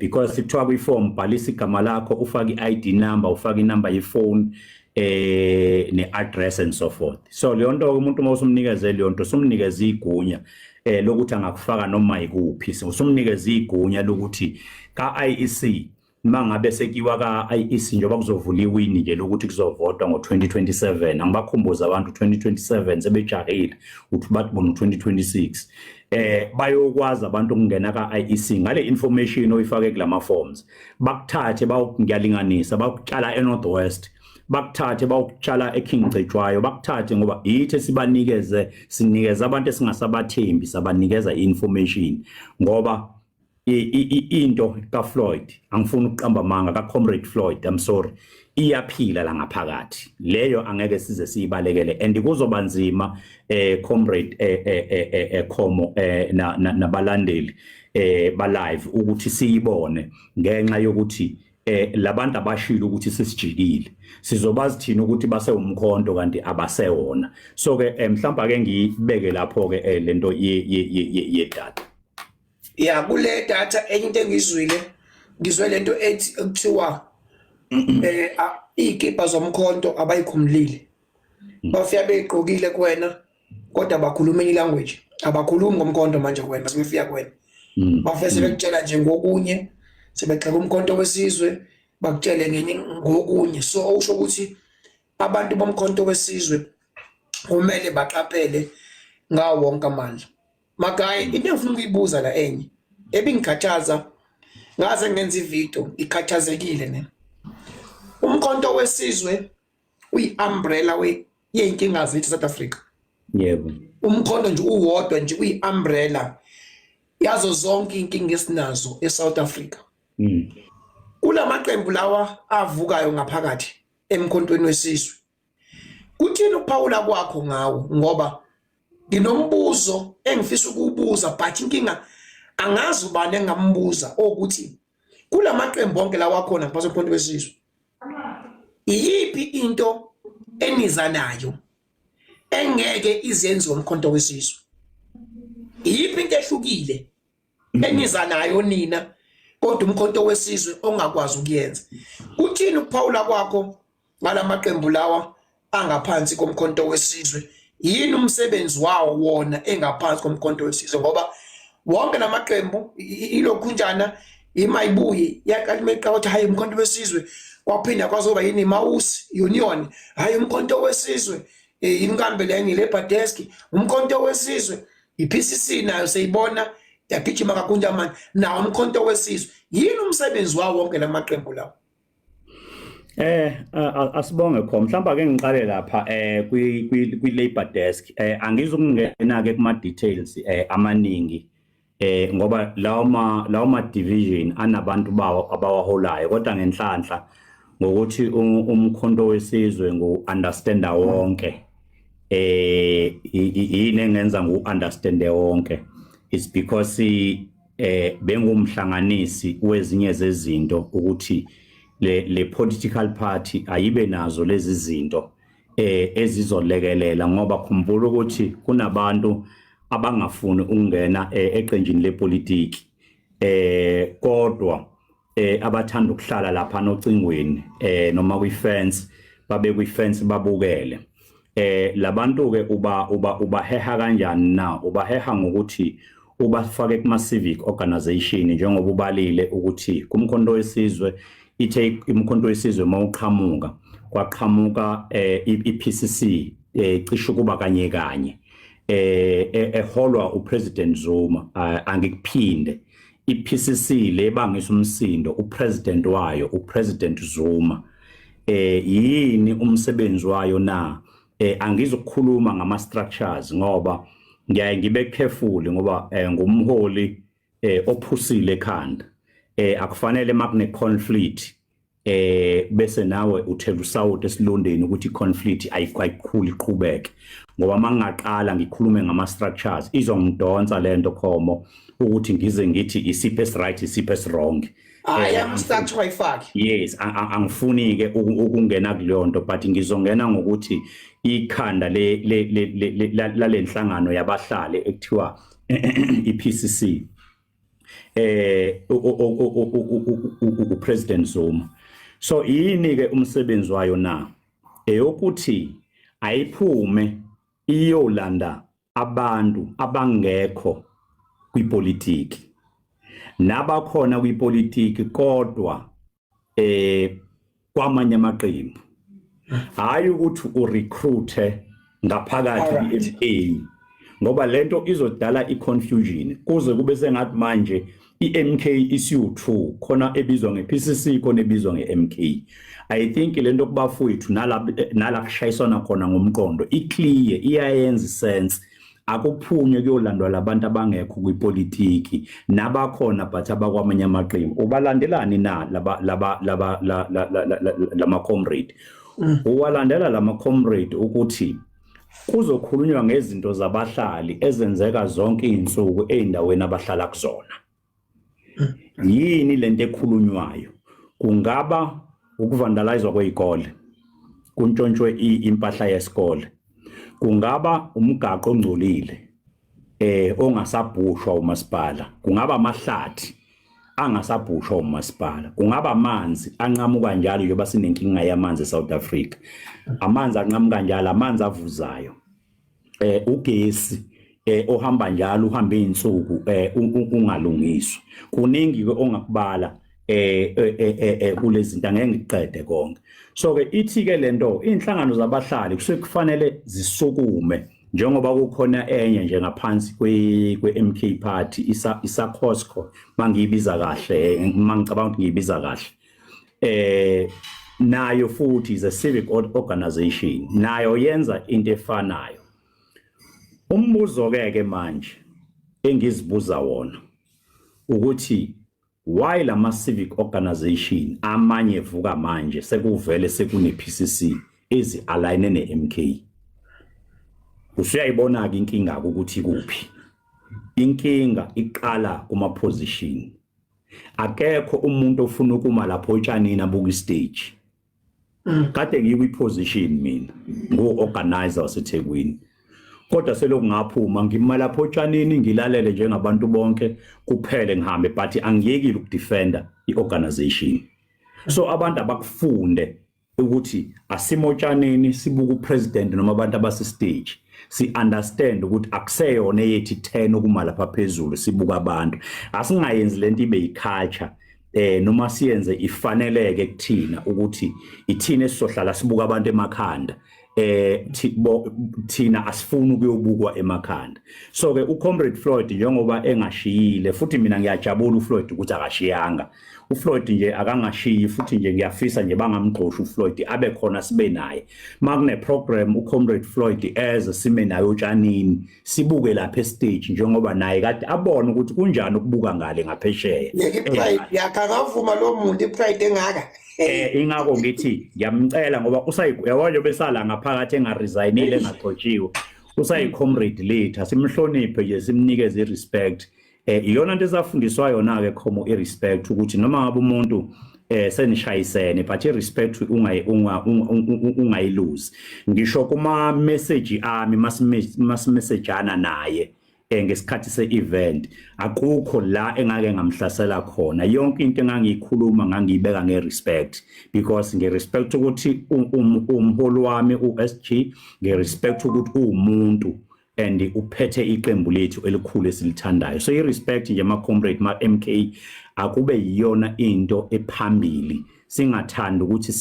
because kuthiwa kwi-form bhalisa igama lakho, ufake i-ID number, ufake inumber ye-phone ne-address and so forth. So leyo nto umuntu uma usumnikeze leyo nto, usumnikeze igunya lokuthi angakufaka noma ikuphi, usumnikeze igunya lokuthi ka-IEC, mangabe sekiwa ka-IEC, njengoba kuzovula iwini nje lokuthi kuzovotwa ngo-2027. Angibakhumbuza abantu 2027, sebejahile uthi bathi bona 2026. Bayokwazi abantu ukungena ka-IEC ngale information oyifake kulama forms, bakuthathe ngiyalinganisa, bakutshala eNorth West, bakuthathe bayokutshala eKing Cetshwayo, bakuthathe ngoba yithi esibanikeze, sinikeza abantu esingasabathembi, sabanikeza information. Ngoba into kaFloyd, angifuni ukuqamba amanga, kaComrade Floyd, I'm sorry, iyaphila la ngaphakathi leyo, angeke size siyibalekele and kuzoba nzima, comrade Khomo nabalandeli ba live ukuthi siyibone, ngenxa yokuthi labantu abashilo ukuthi sesijikile, sizobazi thina ukuthi base umkhonto kanti abasewona. So ke mhlawumbe ake ngiyibeke lapho ke lento ye data. Ya, kule data enye into engizwile, ngizwe lento ethi ekuthiwa izikipa zomkhonto abayikhumulile, bafika beyigqokile kuwena, kodwa bakhuluma enye language, abakhulumi ngomkhonto manje kuwena. Sebefika kuwena, bafike sebekutshela nje ngokunye, sebegxeka umkhonto wesizwe, bakutshele ngenye ngokunye. So okusho ukuthi abantu bomkhonto wesizwe kumele baqaphele ngawo wonke amandla. Magaye, into engifuna ukuyibuza la enye ebingikhathaza, ngaze ngenza ivideo ikhathazekile ne, umkhonto wesizwe uyi-umbrella we yey'nkinga zethu South Africa. Umkhonto nje uwodwa nje uyi-umbrella yazo zonke inkinga esinazo eSouth Africa. Kulamaqembu lawa avukayo ngaphakathi emkhontweni wesizwe, kuthini ukuphawula kwakho ngawo? Ngoba nginombuzo engifisa ukuwubuza, but inkinga angazi ubani engambuza, ukuthi kulamaqembu onke lawa akhona ngaphansi komkhonto wesizwe, iyiphi into eniza nayo engeke izenziwe umkhonto wesizwe? Iyiphi into ehlukile eniza nayo nina kodwa umkhonto wesizwe ongakwazi ukuyenza? Kuthini ukuphawula kwakho ngalamaqembu lawa angaphansi komkhonto wesizwe? Yini umsebenzi wawo wona engaphansi komkhonto wesizwe? Ngoba wonke lamaqembu ilokhunjana imayibuye yaqala imeqa ukuthi hayi, umkhonto wesizwe, kwaphinda kwazoba yini, Mouse Union, hayi, umkhonto wesizwe, inkambe leni, Labour Desk, umkhonto wesizwe, iPCC nayo seyibona yagijima kakhulu manje nawo umkhonto wesizwe. Yini umsebenzi wawo wonke lamaqembu lawo? Asibonge kho. Mhlawumbe ake ngiqale lapha kwi Labor Desk. Angizukungena ke kuma details amaningi, ngoba lawo ma division anabantu bawo abawaholayo, kodwa ngenhlanhla ngokuthi umkhonto wesizwe ngu understanda wonke. Yini engenza ngu understand wonke is because bengumhlanganisi wezinye zezinto ukuthi le political party ayibe nazo lezi zinto ezizolekelela, ngoba khumbula ukuthi kunabantu abangafuni ukungena eqenjini lepolitiki, kodwa abathanda ukuhlala lapha nocingweni noma kwi-fence, babe kwi-fence babukele. Labantu ke uba ubaheha kanjani na? Ubaheha ngokuthi ubafake kuma civic organization, njengoba ubalile ukuthi kuMkhonto weSizwe, ithe iMkhonto weSizwe mawuqhamuka, kwaqhamuka iPCC cishe kuba kanye kanye, eholwa uPresident Zuma. Angikuphinde, iPCC lebangisa umsindo, upresident wayo uPresident Zuma. Yini umsebenzi wayo na? Angizukukhuluma ngama structures ngoba ngiyaye ngibe careful, ngoba ngumholi ophusile ekhanda. Akufanele makune conflict bese nawe uthela usawoti esilondeni ukuthi i-conflict ayikhuli, iqhubeke, ngoba mangingaqala ngikhulume ngama structures, izongidonsa lento, Khomo, ukuthi ngize ngithi isiphi esi-right, isiphi esi-wrong. Hayi, ama-structure wayifake. Yes, angifuni ke ukungena kuleyo nto, but ngizongena ngokuthi ikhanda le lalenhlangano yabahlali ekuthiwa iPCC, uPresident Zuma. So yini ke umsebenzi wayo na? Eyokuthi ayiphume iyolanda abantu abangekho kwipolitiki nabakhona kwipolitiki, kodwa kwamanye amaqembu, hayi ukuthi urecruite ngaphakathi kwi-MK, ngoba lento izodala i-confusion, kuze kube sengathi manje i-MK isiyu-2, khona ebizwa nge-PCC, khona ebizwa nge-MK. I think lento kubafowethu nala kushayisana khona ngomqondo i-clear, iyayenza sense. Akuphunywe kuyolandwa labantu abangekho kwipolitiki nabakhona but abakwamanye amaqembu. Ubalandelani na laba lama comrade? Uwalandela lama comrade ukuthi kuzokhulunywa ngezinto zabahlali ezenzeka zonke izinsuku ezindaweni abahlala kuzona. Yini lento ekhulunywayo? Kungaba ukuvandalizwa kwezikole, kuntshontshwe impahla yesikole, kungaba umgaqo ongcolile ongasabhushwa umasipala, kungaba amahlathi angasabhushwa umasipala, kungaba amanzi anqamuka njalo, njengoba sinenkinga yamanzi eSouth Africa, amanzi anqamuka njalo, amanzi avuzayo, ugesi ohamba njalo, uhamba izinsuku ungalungiswa. Kuningi ke ongakubala kulezi zinto, angeke ngiqede konke. So ke ithi ke lento, inhlangano zabahlali kusuke kufanele zisukume, njengoba kukhona enye nje ngaphansi kwe MK Party, isa Cosco, mangiyibiza kahle, mangicabanga ukuthi ngiyibiza kahle, nayo futhi is a civic organization, nayo yenza into efanayo. Umbuzo ke manje engizibuza wona ukuthi why lama civic organization amanye vuka manje sekuvele sekune PCC ezi align ne MK? Usuyayibona ke inkinga ukuthi kuphi inkinga. Iqala kuma position. Akekho umuntu ofuna ukuma lapho otshanini abuka istage. Kade ngikwi position mina, ngu organizer waseThekwini, kodwa selokhu ngaphuma ngima lapho otshanini ngilalele njengabantu bonke, kuphele ngihambe, but angiyekile ukudefenda iorganization. So abantu abakufunde ukuthi asimotshaneni sibuka upresident noma abantu abase stage, si understand ukuthi akuseyona eyethi 10 ukuma lapha phezulu sibuka abantu. Asingayenzi lento ibe yiculture, noma siyenze ifaneleke kuthina ukuthi ithina esizohlala sibuka abantu emakhanda. Thina asifuni ukuyobukwa emakhanda. So ke uComrade Floyd, njengoba engashiyile, futhi mina ngiyajabula uFloyd ukuthi akashiyanga, uFloyd nje akangashiyi, futhi nje ngiyafisa nje bangamgxoshi uFloyd, abe khona, sibe naye makune program, uComrade Floyd eze sime naye otshanini, sibuke lapha estage, njengoba naye kade abona ukuthi kunjani ukubuka ngale ngaphesheya. Yeke ipride yakhe, akavuma lo muntu, ipride engaka. Ingakho ngithi ngiyamcela, ngoba usayiyabona besala ngaphakathi engaresignile, engaxotshiwe, usayi comrade lethu, simhloniphe nje, simnikeze irespect. Iyona into esafundiswa yona ke, Khomo, irespect, ukuthi noma ngabe umuntu senishayisene, but irespect ungayiluzi, ngisho kuma message ami masimessageana naye. ngesikhathi se-event akukho la engake ngamhlasela khona. Yonke into engangiyikhuluma ngangiyibeka nge-respect, because ngi-respect ukuthi umholi wami u-SG, ngi-respect ukuthi uwumuntu and uphethe iqembu lethu elikhulu esilithandayo. So i-respect nje ma-comrade, ma-MK, akube yiyona into ephambili. Singathandi ukuthi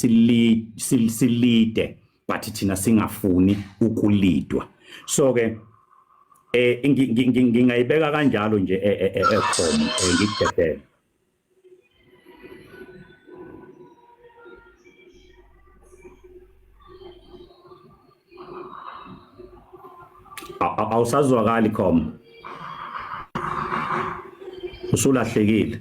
silide, but thina singafuni ukulidwa. So ke ngingayibeka kanjalo nje ekhoma, ngikudedele. Awusazwakali khoma, usulahlekile.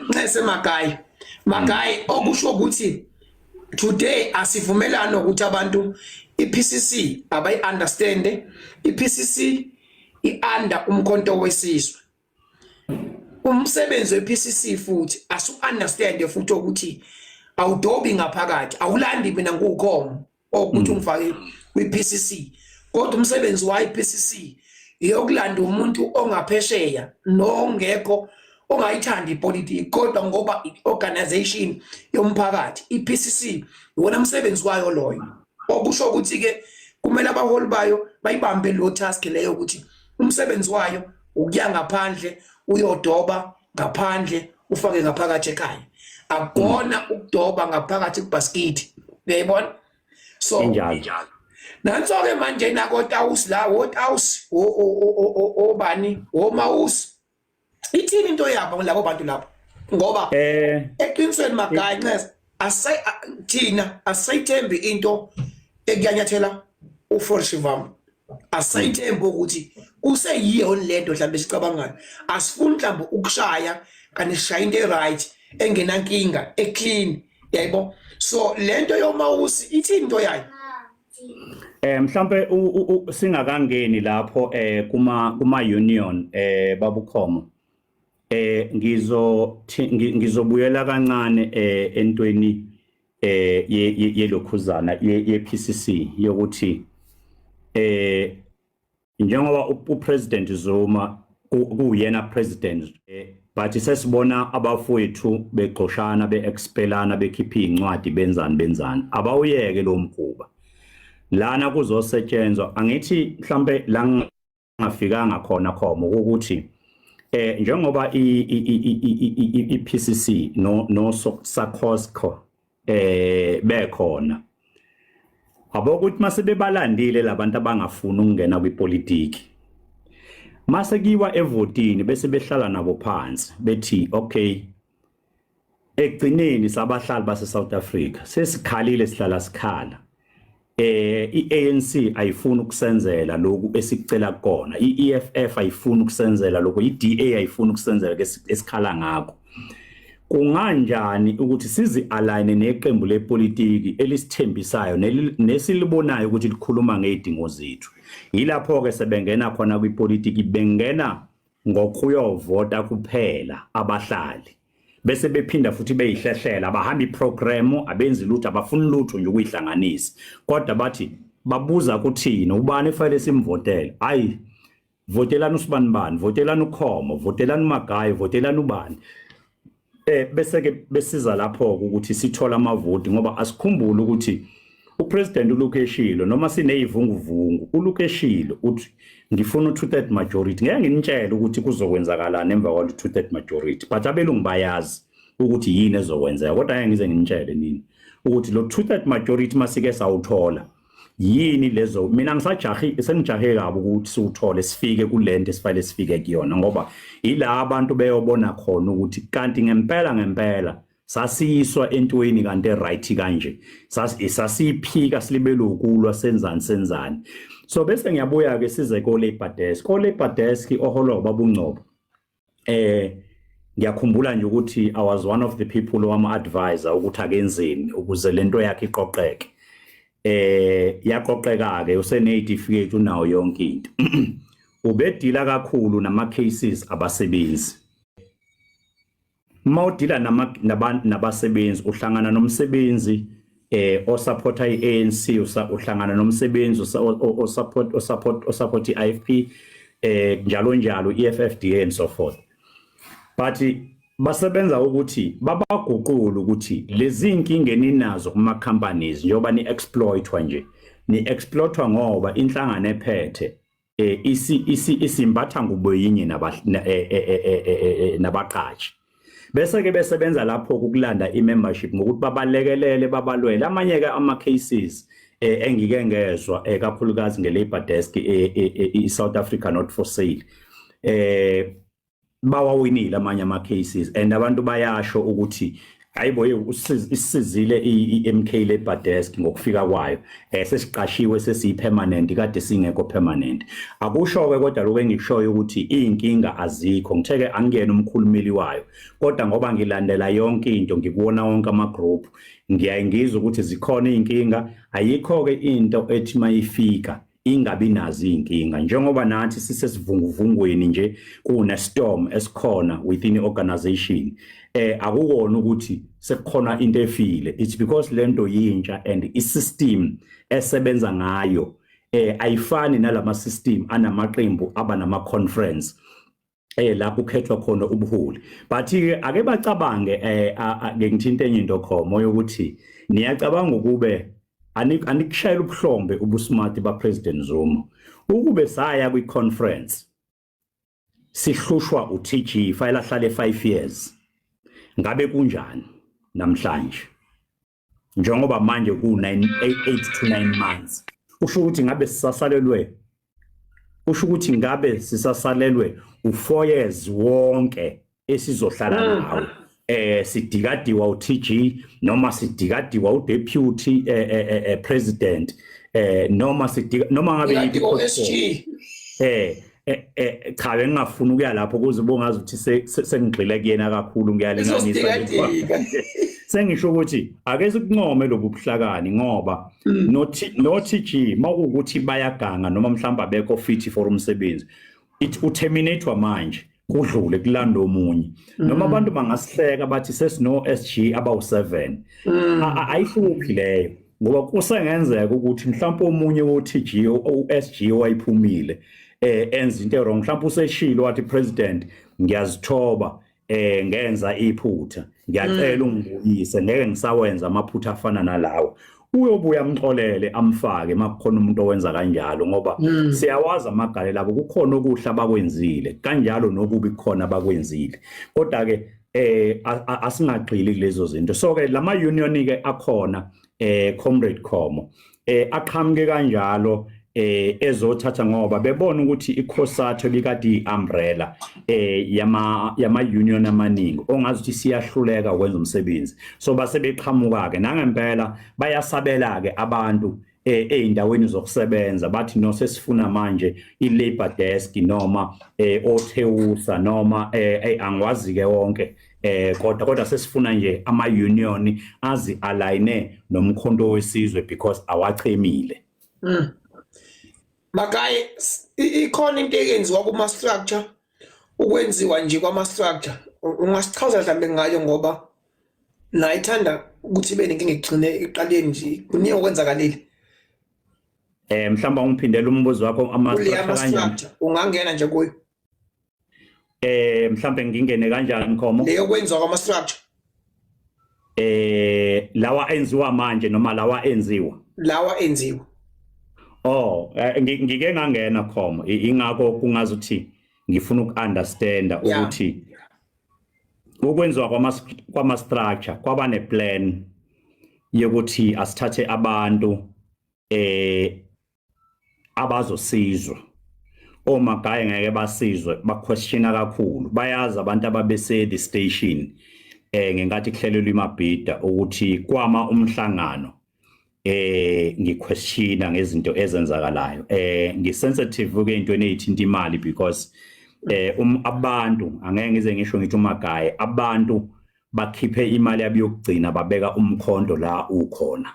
Ncese Magayi, Magayi, okusho ukuthi today asivumelani ukuthi abantu iPCC abayi understand. iPCC ianda uMkhonto weSizwe, umsebenzi wePCC futhi asu understand futhi ukuthi awudobi ngaphakathi, awulandi mina ngukhomo okuthi ungifake kwi-PCC, kodwa umsebenzi wayo i-PCC iyokulanda umuntu ongaphesheya nongekho ongayithandi ipolitiki, kodwa ngoba i-organization yomphakathi i-PCC, iwona umsebenzi wayo loyo. Okusho ukuthi ke kumele abaholi bayo bayibambe lo task leyo, ukuthi umsebenzi wayo ukuya ngaphandle uyodoba ngaphandle ufake ngaphakathi ekhaya, akukona ukudoba ngaphakathi kubhasikidi, uyayibona? So Injalo. Nanso ke manje nakotawusi la, wotawusi, obani, omawusi, ithini into yabo labo bantu labo? Ngoba eqinisweni Magayi, ncese, asay thina asayithembi into ekuyanyathela uForshivam, asayithembi ukuthi kuseyiyo lento mhlawumbe sicabangayo. Asifuni mhlawumbe ukushaya kanti sishaya into e-right, engenankinga, e-clean, yayibo? So lento yomawusi ithini into yayo? Mhlambe singakangeni lapho kuma union, babukhomo, ngizobuyela kancane entweni yelokhuzana ye PCC, yokuthi njengoba uPresident Zuma kuyena president, but sesibona abafowethu begxoshana, beexpelana, bekhipha incwadi, benzani benzani. Abawuyeke lo mkhuba. Lana kuzosetshenzwa, angithi mhlambe la ngafikanga khona khomo ukuthi njengoba i PCC no SACOSCO bekhona abo, ukuthi mase bebalandile labantu abangafuni ukungena kwipolitiki, mase kiwa evotini, bese behlala nabo phansi bethi, okay, ekugcineni sabahlali base South Africa sesikhalile, sihlala sikhala, iANC ayifuni ukusenzela lokhu esikucela kona, iEFF ayifuni ukusenzela lokhu, iDA ayifuni ukusenzela esikhala ngakho, kunganjani ukuthi sizi align neqembu lepolitiki elisithembisayo nesilibonayo ukuthi likhuluma ngezidingo zethu? Yilapho ke sebengena khona kwipolitiki, bengena ngokuyovota kuphela abahlali, bese bephinda futhi beyihlehlela. Abahamba iprogram, abenzi lutho, abafuni lutho nje ukuyihlanganisa, kodwa bathi babuza kuthina, ubani efanele simvotele? Hayi, votelani usibanibani, votelani ukhomo, votelani uMagayi, votelani ubani. Bese ke besiza lapho ukuthi sithola amavoti, ngoba asikhumbule ukuthi upresident uLukeshilo, noma sineyivunguvungu, uLukeshilo uthi ngifuna u2/3 majority. Ngeke nginitshele ukuthi kuzokwenzakalani emva kwalo 2/3 majority, but abelungu bayazi ukuthi yini ezokwenzeka, kodwa ngeke ngize nginitshele nini ukuthi lo 2/3 majority masike sawuthola yini lezo. Mina ngisajahi, sengijahe kabi ukuthi siwuthole, sifike kulento esifanele sifike kuyona, ngoba ila abantu beyobona khona ukuthi kanti ngempela ngempela sasiyiswa entweni kanti right kanje sasiyiphika, silibele ukulwa, senzani senzani. So bese ngiyabuya ke size ko Labor Desk, ko Labor Desk oholwa ubaba uNgcobo. Ngiyakhumbula nje ukuthi I was one of the people owama advisor ukuthi akenzeni ukuze lento yakhe iqoqeke. Yaqoqeka ke, usene certificate, unawo yonke into. Ubedila kakhulu nama cases abasebenzi. Uma udila nabasebenzi, uhlangana nomsebenzi. Osupporta iANC, uhlangana nomsebenzi osupport iIFP, njalo njalo, iEFFDA and so forth, but basebenza ukuthi babaguqula ukuthi lezi inkinga eninazo kuma companies, njengoba ni exploitwa nje, ni exploitwa ngoba inhlangano ephethe isi isi isimbatha ngubo yinye nabaqashi. Bese ke besebenza lapho ukulanda i-membership ngokuthi babalekelele, babalwele. Amanye ke ama cases engike ngezwa, kakhulukazi nge-labor desk, i-South Africa Not For Sale, bawawinile amanye ama cases and abantu bayasho ukuthi hayibo, isizile i-MK Labor Desk ngokufika kwayo, sesiqashiwe, sesiyi-permanent, kade singekho permanent. Akusho ke kodwa lokho engikushoyo ukuthi inkinga azikho. Ngithe ke angiyena umkhulumeli wayo, kodwa ngoba ngilandela yonke into, ngikuwona wonke ama group, ngiyaye ngizwe ukuthi zikhona inkinga. Ayikho ke into ethi mayifika ingabi nazo inkinga, njengoba nathi sisesivunguvungweni nje, kune storm esikhona within i-organization. Akukona ukuthi sekukhona into efile, it's because lento yintsha and i-system esebenza ngayo ayifani nalama system anamaqembu aba nama conference la kukhethwa khona ubuholi. But ke ake bacabange, ake ngithinte enye into, Khomo, yokuthi niyacabanga ukube anikushayela ubuhlombe ubusmart ba President Zuma ukube saya kwi conference sihlushwa uTG file ahlale 5 years, ngabe kunjani namhlanje? Njengoba manje ku 9 8 to 9 months, usho ukuthi ngabe sisasalelwe, usho ukuthi ngabe sisasalelwe u4 years wonke esizohlala nawo, sidikadiwa uTG noma sidikadiwa udeputy president, noma sidika noma ngabe yiphi. SG. Cha, bengingafuni ukuya lapho kuze bongazi ukuthi sengigxile kuyena kakhulu, ngiyalinganisa. Sengisho ukuthi ake sikuncome lobu buhlakani, ngoba no TG makuwukuthi bayaganga noma mhlawumbe abekho fit for umsebenzi, it uterminatewa manje, kudlule kulanda omunye. Noma abantu bangasihleka bathi sesino SG abawu7, ayihluphi leyo, ngoba kusengenzeka ukuthi mhlawumbe omunye wo-TG, u-SG owayiphumile, enza into wrong, mhlawumbe useshilo wathi, "President, ngiyazithoba, ngenza iphutha, ngiyacela ungibuyise, ngeke ngisawenza amaphutha afana nalawo." Uyobuya amxolele, amfake makukhona umuntu owenza kanjalo, ngoba siyawazi amagalelo abo. Kukhona okuhle abakwenzile kanjalo nokubi kukhona abakwenzile, kodwa ke asingagxili kulezo zinto. So ke lama union ke akhona, Comrade Khomo, aqhamuke kanjalo ezothatha ngoba bebona ukuthi iCOSATU bikade iumbrella yama union amaningi ongazi ukuthi siyahluleka ukwenza umsebenzi. So base beqhamuka ke nangempela, bayasabela ke abantu eindaweni zokusebenza, bathi no, sesifuna manje i-labor desk noma oTEWUSA noma angiwazi ke wonke, kodwa sesifuna nje ama union azi align noMkhonto weSizwe because awachemile. Makaye, ikhona into eyenziwa kuma structure, ukwenziwa nje kwama structure, ungasichaza mhlambe ngayo? Ngoba nayo ithanda ukuthi ibe nenkinga igcine eqaleni nje, kuningi okwenzakalile. Mhlawumbe ungiphindela umbuzo wakho, ama kule structure ama kanjani? Structure ungangena nje kuyo. Mhlawumbe ngingene kanjani, Khomo? Leyo kwenziwa kwama structure. Lawa enziwa manje noma lawa enziwa? Lawa enziwa. Oh, ngike ngangena, Khomo, ingakho kungazuthi ngifuna uku-understanda ukuthi ukwenziwa kwama structure kwaba neplan yokuthi asithathe abantu abazosizwa. Omagaye ngeke basizwe, baquestiona kakhulu. Bayazi abantu ababese the station ngenkathi kuhlelelwa iMabhida ukuthi kwama umhlangano, ngiquestiona ngezinto ezenzakalayo. Ngisensitive ke into ezithinta imali because abantu angeke ngize ngisho ngithi umagaye, abantu bakhiphe imali yabo yokugcina, babeka umkhonto la ukhona.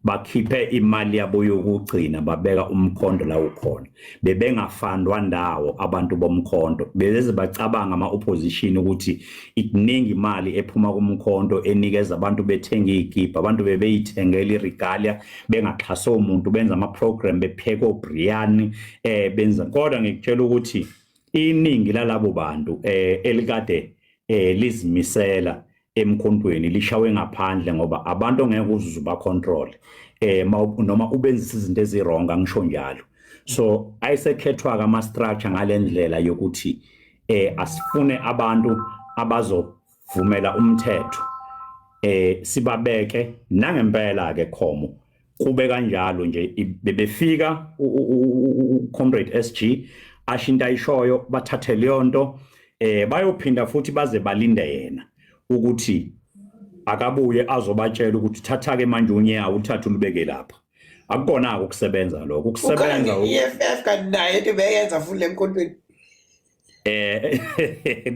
Bakhiphe imali yabo yokugcina, babeka umkhonto la ukhona. Bebengafandwa ndawo abantu bomkhonto, beze bacabanga ama-opposition ukuthi ikuningi imali ephuma kumkhonto enikeza abantu bethenga iy'kibha. Abantu bebeyithengela i-regalia bengaxhase umuntu, benza ama-program, bepheka obriyani, benza. Kodwa ngikutshela ukuthi iningi lalabo bantu elikade lizimisela emkhontweni lishawe ngaphandle, ngoba abantu ongeke uzuze uba-control noma ubenzisa izinto ezi-wrong, angisho njalo. So ayisekhethwa ke ama structure ngalendlela yokuthi asifune abantu abazovumela umthetho, sibabeke nangempela ke. Khomo kube kanjalo nje, bebefika Comrade SG asho into ayishoyo, bathathe leyo nto, bayophinda futhi baze balinde yena ukuthi akabuye azobatshela ukuthi thatha ke manje unyawo, uthathe ulubeke lapha. Akukona ukusebenza lokho, ukusebenza I-EFF kanti naye into beyenza futhi lemkhontweni.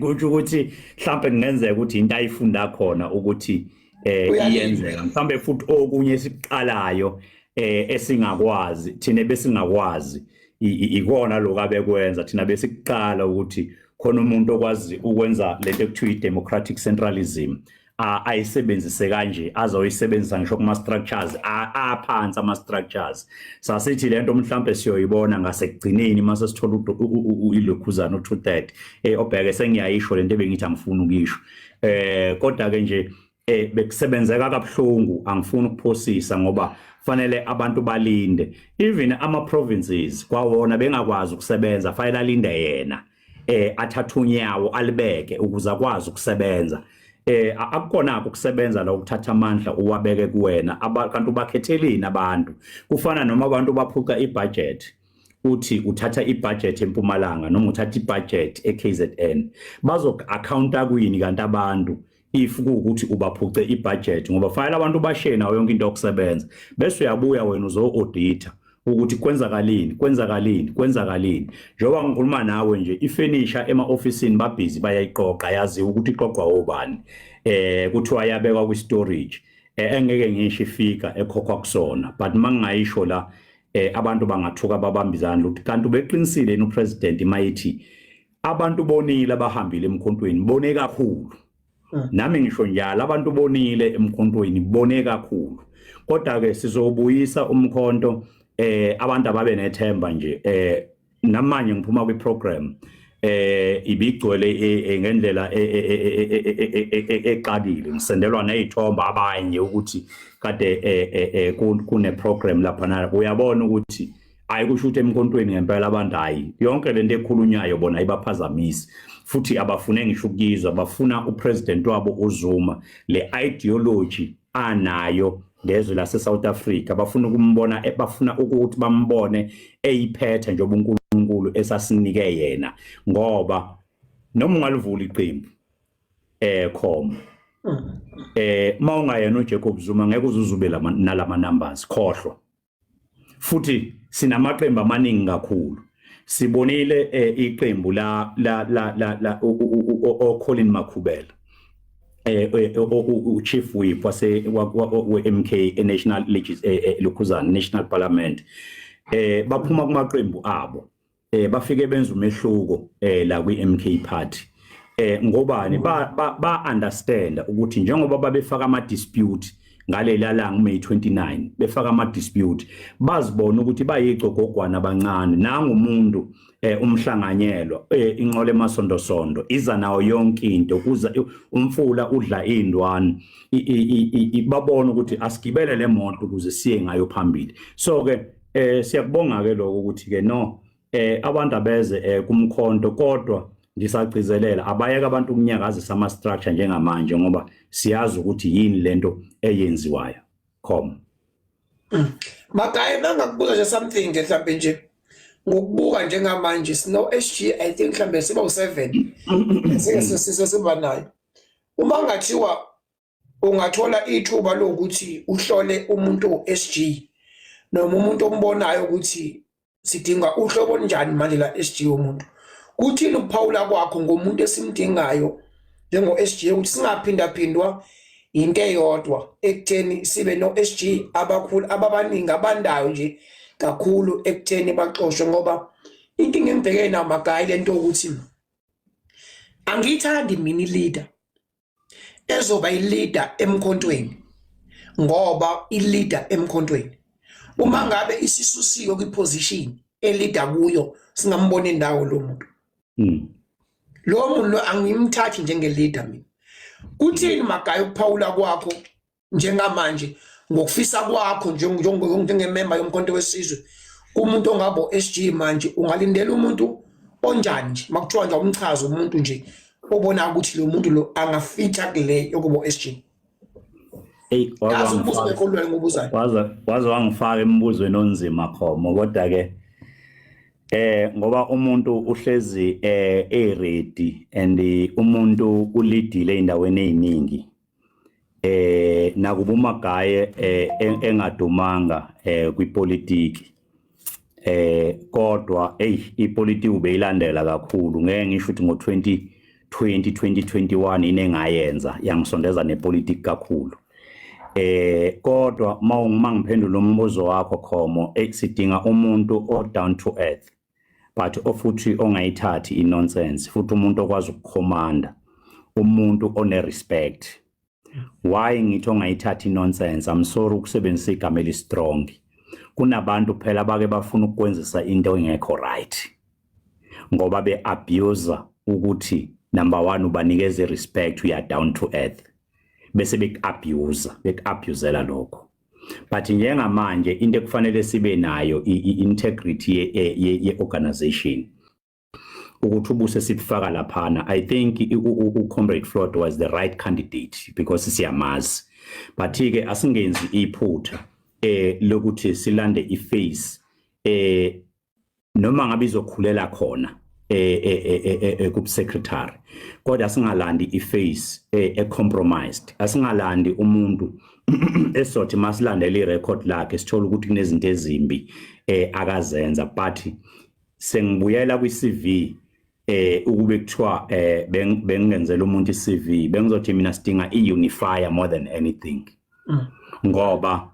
Kusho ukuthi mhlambe kungenzeka ukuthi into ayifunda khona ukuthi iyenzeka mhlambe futhi okunye esiqalayo esingakwazi thina, besingakwazi ikona lokho abekwenza. Thina besikuqala ukuthi khona umuntu okwazi ukwenza lento ekuthiwa i-democratic centralism, ayisebenzise kanje, azoyisebenzisa ngisho kuma structures aphansi. Ama structures sasithi lento mhlambe siyoyibona ngasekugcineni mase sithola ilokhuzana u2/3. Obheke sengiyayisho lento ebengithi angifuni ukuyisho, kodwa ke nje bekusebenzeka kabuhlungu. Angifuni ukuphosisa ngoba fanele abantu balinde. Even ama provinces kwawona bengakwazi ukusebenza, fanele alinde yena athatha unyawo alibeke ukuze akwazi ukusebenza. Akukona ukusebenza la ukuthatha amandla uwabeke kuwena, kanti ubakhethelini abantu? Kufana noma abantu baphuca i-budget, uthi uthatha i-budget eMpumalanga noma uthatha i-budget eKZN, bazo-accounta kuyini kanti abantu if kuwukuthi ubaphuce i-budget? Ngoba fanele abantu bashiye nawo yonke into yokusebenza, bese uyabuya wena uzo-audita ukuthi kwenzakalini, kwenzakalini, kwenzakalini. Njengoba ngikhuluma nawe nje, i-furniture ema-ofisini babhizi bayayiqoqa, yaziwa ukuthi iqoqwa obani, kuthiwa yabekwa kwi-storage, engeke ngisho ifika ekhokhwa kusona. But mangingayisho la, abantu bangathuka, babamba izandla ukuthi kanti ubeqinisile yini u-president mayithi abantu bonile abahambile emkhontweni, bone kakhulu. Nami ngisho njalo, abantu bonile emkhontweni, bone kakhulu. Kodwa ke sizobuyisa umkhonto, abantu ababe nethemba nje. Namanje ngiphuma kwi-program ibigcwele ngendlela exakile, ngisendelwa nezithombe abanye ukuthi kade kune program lapha na. Uyabona ukuthi ayikusho ukuthi emkhontweni ngempela abantu, hayi, yonke lento ekhulunywayo bona ibaphazamisi futhi abafune ngisho ukuyizwa. Bafuna u-president wabo uZuma, le ideology anayo ngezwe lase South Africa, bafuna ukumbona, bafuna ukuthi bambone eyiphethe njengoba uNkulunkulu esasinike yena. Ngoba noma ungalivula iqembu khoma mawungayena uJacob Zuma, ngeke uzuzube nalama numbers, khohlwa. Futhi sinamaqembu amaningi kakhulu. Sibonile iqembu la la la la la o Colin Makhubela, u chief whip wase we MK National Legis lokhuzana National Parliament, baphuma kumaqembu abo, bafike benza umehluko la kwi MK Party. Ngobani? Ba understand ukuthi njengoba babefaka ama dispute ngalela langa uMay 29, befaka ama dispute, bazibona ukuthi bayigcogogwana abancane. Nangumuntu umhlanganyelo, inqola emasondosondo iza nawo yonke into, kuza umfula udla indwane. Babona ukuthi asigibele le moto ukuze siye ngayo phambili. So ke siyakubonga ke lokho ukuthi ke no abantu abeze kumkhonto, kodwa ngisagcizelela, abayeke abantu ukunyakazisa ama structure njengamanje, ngoba siyazi ukuthi yini lento eyenziwayo, com. Magaye, mangakubuza nje something nje, mhlawumbe nje ngokubuka njengamanje sino SG, I think mhlawumbe siba u7 sike sesiba nayo. Uma ngathiwa ungathola ithuba lokuthi uhlole umuntu o-SG noma umuntu ombonayo ukuthi sidinga uhlobo olunjani manje la SG womuntu, kuthini ukuphawula kwakho ngomuntu esimdingayo njengo-SG ukuthi singaphindaphindwa? Into eyodwa ekutheni sibe no-SG abakhulu ababaningi abandayo nje kakhulu ekutheni baxoshwe, ngoba inkinga engibhekene nayo, Magayi, lento ukuthi angiyithandi mina i-leader ezoba i-leader emkhontweni, ngoba i-leader emkhontweni uma ngabe isisusiwe kwi-position e-leader kuyo, singambona indawo lo muntu. Lo muntu lo angimthathi njenge-leader mina. Kuthini, Magayi, ukuphawula kwakho njengamanje ngokufisa kwakho njengememba yoMkhonto weSizwe kumuntu ongabo SG manje? Ungalindela umuntu onjani nje makuthiwa nje umchazo umuntu nje obona ukuthi lo muntu lo angafitha kule yokuba SG? Ey. Yazi umbuzo bekholwayo ngobuzayo. Waze wangifaka embuzweni onzima, Khomo, kodwa ke ngoba umuntu uhlezi e-ready and umuntu u-leadile endaweni eziningi, nakuba uMagaye engadumanga kwipolitiki, kodwa hey, ipolitiki ubeyilandela kakhulu. Ngeke ngisho ukuthi ngo-2020 2021 inengayenza yangisondeza nepolitiki kakhulu, kodwa mawungiphendula umbuzo wakho, Khomo, sidinga umuntu o down to earth but ofuthi ongayithathi i-nonsense, futhi umuntu okwazi ukukhomanda, umuntu one respect. Why ngithi ongayithathi i-nonsense? I'm sorry ukusebenzisa igama eli-strong. Kunabantu phela bake bafuna ukwenzisa into engekho right ngoba be-abuse ukuthi number one ubanikeza i-respect, uya down to earth, bese beku-abuse, beku-abusela lokho. But njengamanje into ekufanele sibe nayo i-integrity ye-organization, ukuthi ubuse sibufaka laphana. I think u-Comrade Floyd was the right candidate because siyamazi, but ke asingenzi iphutha lokuthi silande i-face noma ngabe izokhulela khona ku secretary, kodwa singalandi i-face e-compromised. Asingalandi umuntu esothi masilandela i-record lakhe sithola ukuthi kunezinto ezimbi akazenza. But sengibuyela kwi-CV, ukube kuthiwa bengenzela umuntu i-CV, bengizothi mina sidinga i-unifier more than anything, ngoba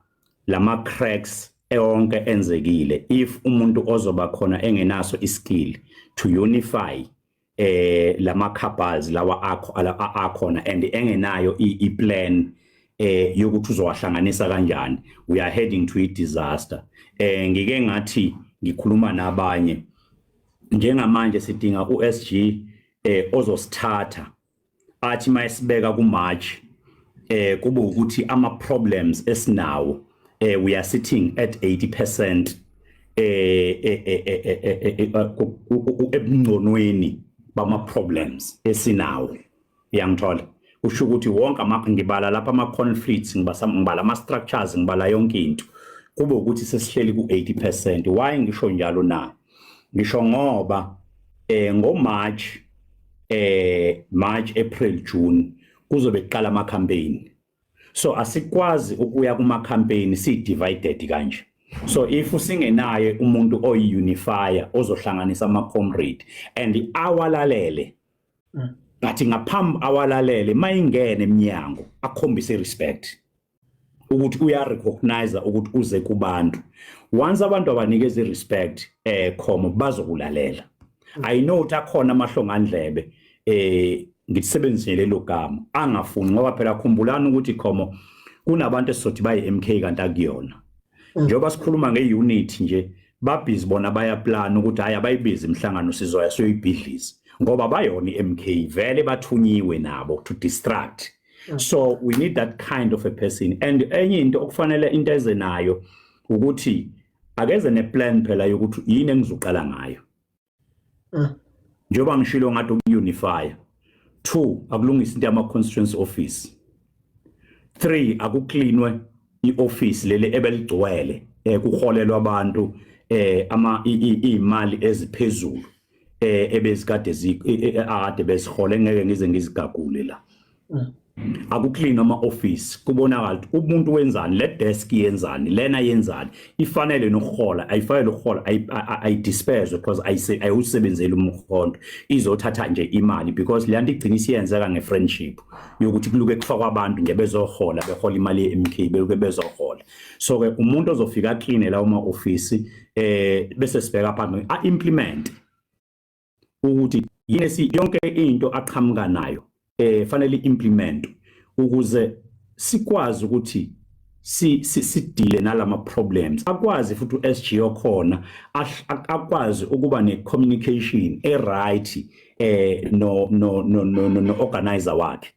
lama cracks onke enzekile, if umuntu ozoba khona engenaso i-skill to unify lama cabals lawa akho akhona and engenayo i-plan yokuthi uzowahlanganisa kanjani, we are heading to a disaster. Ngike ngathi ngikhuluma nabanye, njengamanje sidinga uSG ozosithatha athi mayisibeka ku March kube ukuthi ama problems esinawo, we are sitting at 80% ebungconweni bama problems esinawo. Uyangithola? Kusho ukuthi wonke ama, ngibala lapha ama conflicts, ngibala ama structures, ngibala yonke into, kube ukuthi sesihleli ku 80%. Why ngisho njalo na? Ngisho ngoba ngo March, March, April, June kuzobe kuqala ama campaign, so asikwazi ukuya kuma campaign si divided kanje. So if usingenaye umuntu oyi-unifier ozohlanganisa ama comrade and awalalele, ngathi ngaphambi awalalele, mayingene eminyango akhombise respect ukuthi uya recognize ukuthi uze kubantu. Once abantu abanikeza irespect, Khomo, bazokulalela. I know ukuthi akhona amahlongandlebe, ngitsebenzise lelo gama, angafuni, ngoba phela khumbulani ukuthi, Khomo, kunabantu esizothi bayi MK kanti akuyona. Njengoba sikhuluma nge-unit nje, babhizi bona, bayaplan ukuthi hayi, abayibizi imihlangano, sizoya siyoyibhidliza, ngoba bayona i-MK vele, bathunyiwe nabo to distract. So we need that kind of a person. And enye into okufanele into eze nayo ukuthi akeze neplan phela yokuthi yini engizoqala ngayo. Njengoba ngishilo ngathi uku-unify, two, akulungisa into yama-constituency office, three, akuklinwe i-office leli ebeligcwele kuholelwa abantu ama imali eziphezulu ebezikade akade bezihole, ngeke ngize ngizigagule la. Aku-clean ama-office, kubonakala ukuthi umuntu wenzani, le desk yenzani, lena yenzani, ifanele nokuhola, ayifanele ukuhola, ayi-disperse because ayiwusebenzeli umkhonto, izothatha nje imali, because le nto igcina isiyenzeka nge-friendship yokuthi kuluke kufakwa abantu nje bezohola, behola imali ye-MK, beluke bezohola. So-ke umuntu ozofika a-clean lawo ma-ofisi, bese sibheka phambili, a-implement ukuthi yini yonke into aqhamuka nayo fanele implement ukuze sikwazi ukuthi si-deal-e nalama problems, akwazi futhi uSG okhona akwazi ukuba ne communication e right no organizer wakhe,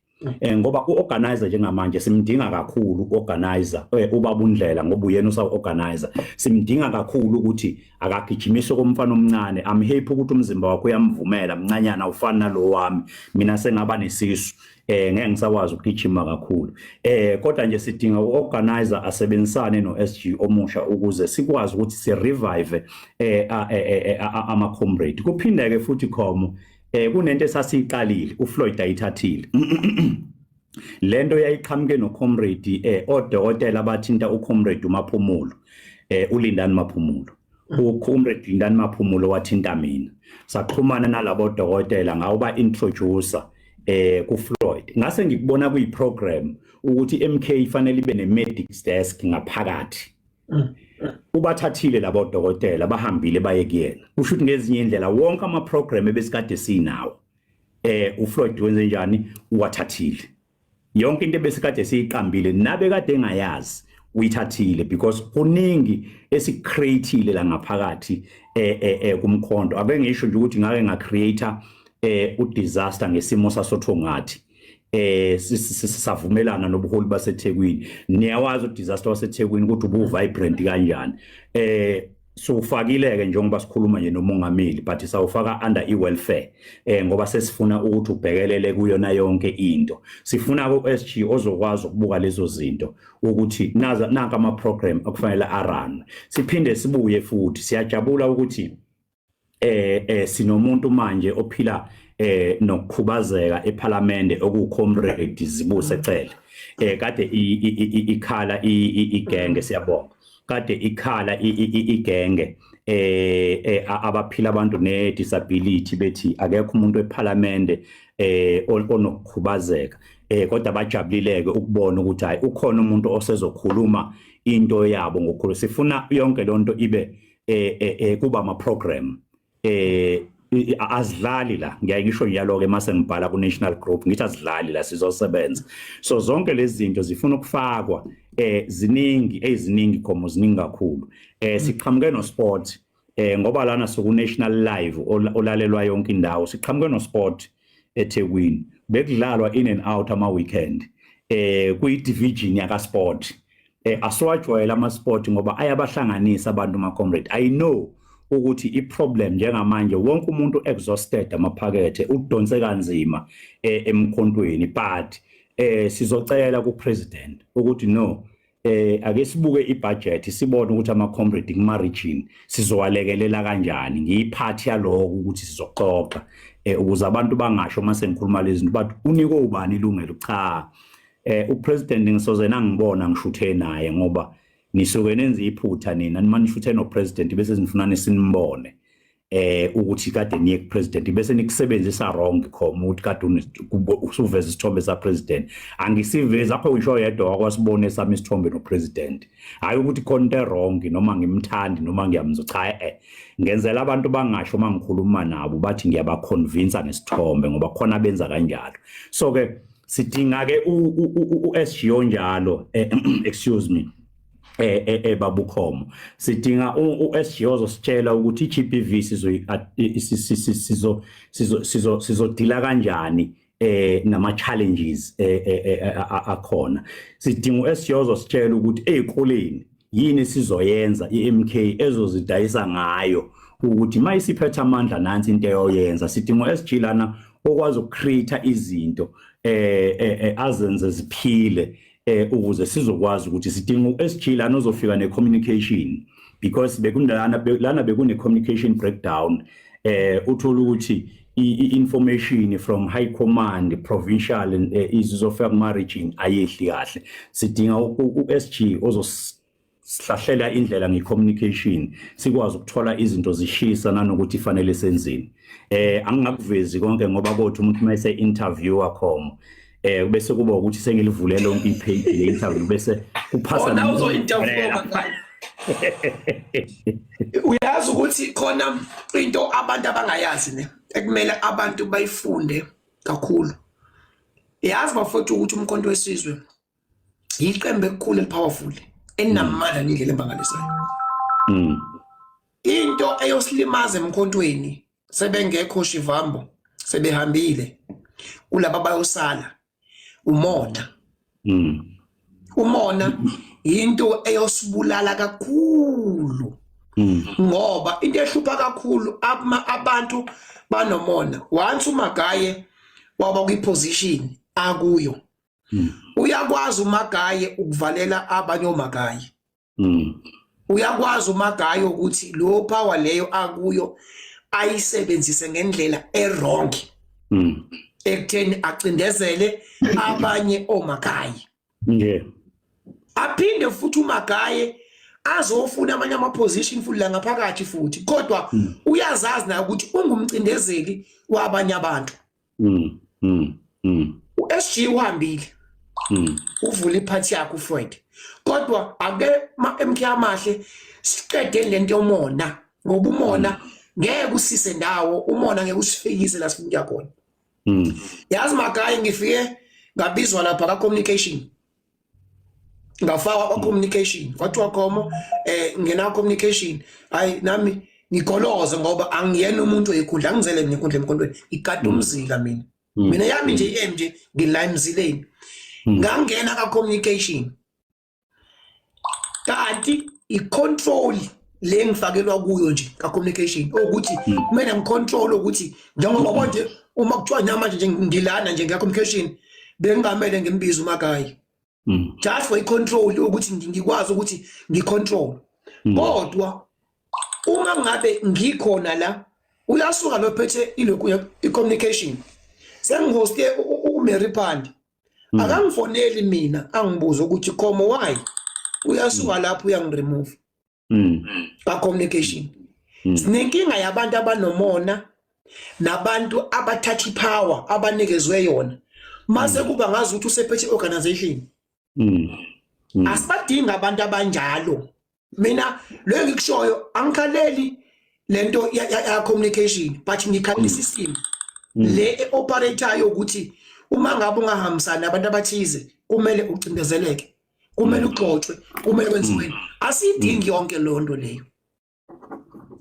ngoba uorganizer njengamanje simdinga kakhulu uorganizer, ubaba uNdlela, ngoba uyena usawu-organizer. Simdinga kakhulu ukuthi akagijimise komfana omncane. I'm happy ukuthi umzimba wakho uyamvumela, mncanyana, awufani nalo wami. Mina sengaba nesisu, ngeke ngisakwazi ukugijima kakhulu, kodwa nje sidinga uorganizer asebenzisane no-SG omusha ukuze sikwazi ukuthi si revive ama comrade. Kuphindeke futhi, Khomo, kunento esasiyiqalile, uFloyd ayithathile lento, yayiqhamuke no-comrade, odokotela abathinta ucomrade uMaphumulo, uLindani Maphumulo. Ucomrade Lindani Maphumulo wathinta mina, saxhumana nalabo dokotela, ngawuba introducer kuFloyd. Ngase ngikubona kuyi program ukuthi MK ifanele ibe ne medics desk ngaphakathi. Ubathathile labo dokotela, bahambile baye kuyena. Kusho ukuthi ngezinye indlela wonke ama program ebesikade sinawo, uFloyd wenze njani? Uwathathile. Yonke into ebesikade siyiqambile nabe kade engayazi, uyithathile, because kuningi esicreateile la ngaphakathi kumkhonto. Ake ngisho nje ukuthi ngake ngacreate udisaster ngesimo sasoThongathi, savumelana nobuholi baseThekwini. Niyawazi udisaster waseThekwini ukuthi ubu vibrant kanjani. Sufakile ke njengoba sikhuluma nje nomongameli, but sawufaka under i-welfare, ngoba sesifuna ukuthi ubhekelele kuyona yonke into. Sifuna ku SG ozokwazi ukubuka lezo zinto ukuthi naza nanka ama program okufanele a-run. Siphinde sibuye futhi siyajabula ukuthi sinomuntu manje ophila nokukhubazeka eParliament, okucomrade Zibuse Cele. Kade ikhala igenge, siyabonga, kade ikhala igenge abaphila abantu ne disability, bethi akekho umuntu eParliament onokukhubazeka, kodwa bajabulileke ukubona ukuthi hayi, ukhona umuntu osezokhuluma into yabo ngokukhulu. Sifuna yonke lonto ibe kuba ama program. Azidlali la, ngiyaye ngisho njalo ke mase ngibhala ku national group, ngithi azidlali la, sizosebenza. So zonke lezi zinto zifuna ukufakwa, ziningi, eziningi khomo, ziningi kakhulu. Siqhamuke no sport, ngoba lana soku national live olalelwa yonke indawo. Siqhamuke no sport eThekwini, bekudlalwa in and out ama weekend, kuyi division yaka sport. Asiwajwayela ama sport ngoba ayabahlanganisa abantu, ma comrade. I know ukuthi i-problem njengamanje wonke umuntu exhausted, amaphakethe udonse kanzima emkhontweni, but sizocela ku president ukuthi no, ake sibuke ibudget, sibone ukuthi ama comrade kuma region sizowalekelela kanjani. Ngiyiphathi yaloko ukuthi sizoxoxa ukuze abantu bangasho mase ngikhuluma lezi zinto bathi unikwe ubani ilungelo. Cha, upresident ngisoze nangibona ngishuthe naye, ngoba nisuke nenze iphutha nina nima nishuthe no president bese nifuna sinibone ukuthi kade niye ku president, bese nikusebenzisa wrong khoma ukuthi kade usuveza isithombe sa president. Angisivezi apho, ngisho yedwa wakwasibone sami isithombe no president. Hayi ukuthi khona into wrong noma ngimthandi noma ngiyamzwa, cha, ngenzela abantu bangasho mangikhuluma nabo bathi ngiyaba convince ngesithombe, ngoba khona benza kanjalo. So ke sidinga ke u SG onjalo, excuse me, babukhomo, sidinga u-SG ozositshela ukuthi i-GBV sizo sizo sizo sizo-deal-a kanjani nama challenges akhona. Sidinga u-SG ozositshela ukuthi ezikoleni yini sizoyenza iMK ezozidayisa ngayo ukuthi mayisiphethe amandla nansi into eyoyenza. Sidinga u-SG lana okwazi ukucreate izinto azenze ziphile ukuze sizokwazi ukuthi sidinga u-SG lana ozofika ne-communication, because bekundalana lana bekune communication breakdown, uthola ukuthi I-information from high command, provincial, izofika kuma region ayehli kahle. Sidinga u-SG ozosihlahlela indlela nge-communication, sikwazi ukuthola izinto zishisa nanokuthi fanele senzeni. Angingakuvezi konke ngoba kothi umuntu mase interviewer Khomo, bese kuba ukuthi sengilivule lonke i-page le interview, bese kuphasa. Ona uzo-interview mangani? Uyazi ukuthi khona into abantu abangayazi ne ekumele abantu bayifunde kakhulu. Yazi bafowethu ukuthi uMkhonto weSizwe iqembu elikhulu, elipowerful, elinamandla ngendlela emangalisayo. Into eyosilimaza emkhontweni sebengekho Shivambo, sebehambile, kulaba bayosala, umona. Umona into eyosibulala kakhulu ngoba into ehlupha kakhulu ama abantu banomona. Once uMagaye waba kwiposition akuyo, uyakwazi uMagaye ukuvalela abanye oMagaye. Uyakwazi uMagaye ukuthi lo power leyo akuyo ayisebenzise ngendlela e-wrong ekutheni acindezele abanye oMagaye. Aphinde futhi uMagaye azofuna amanye ama-position futhi la ngaphakathi futhi, kodwa uyazazi naye ukuthi ungumcindezeli wabanye abantu. U-SG uhambile, uvula iphathi yakhe uFloyd, kodwa ake ma MK amahle siqede lento yomona, ngoba umona ngeke usise ndawo, umona ngeke usifikise la sifuna ukuya khona. Yazi Magayi, ngifike ngabizwa lapha ka communication, ngafakwa kwa communication, kwathiwa Khomo, ngena communication. Hayi, nami ngigoloze ngoba angiyena umuntu oyikhundla, angizele mina inkundla emkhontweni, igada umzila mina. Mina yami nje em nje ngila emzileni. Ngangena ka communication, kanti i-control le ngifakelwa kuyo nje ka communication ukuthi kumele ngicontrol ukuthi njengoba konje uma kuthiwa namanje nje ngilana nje nge communication, bengingamele ngimbize uMagayi just for i-control ukuthi ngikwazi ukuthi ngicontrol. Kodwa uma ngabe ngikhona la, uyasuka lo phethe ilokhu i-communication, sengihoste uMary Pandi, akangifoneli mina angibuza ukuthi, "Khomo, why?" Uyasuka lapho uyangiremove ka communication. Sinenkinga yabantu abanomona nabantu abathatha ipower abanikezwe yona mase kuba ngazi ukuthi usephethe organization. Asibadinga abantu abanjalo. Mina lo engikushoyo, angikhaleli lento ya communication, but ngikhalela system le eoperate ukuthi uma ngabe ungahambisani nabantu abathize, kumele ucindezeleke, kumele uxoxwe, kumele kwenziweni. Asidingi yonke leyo nto leyo,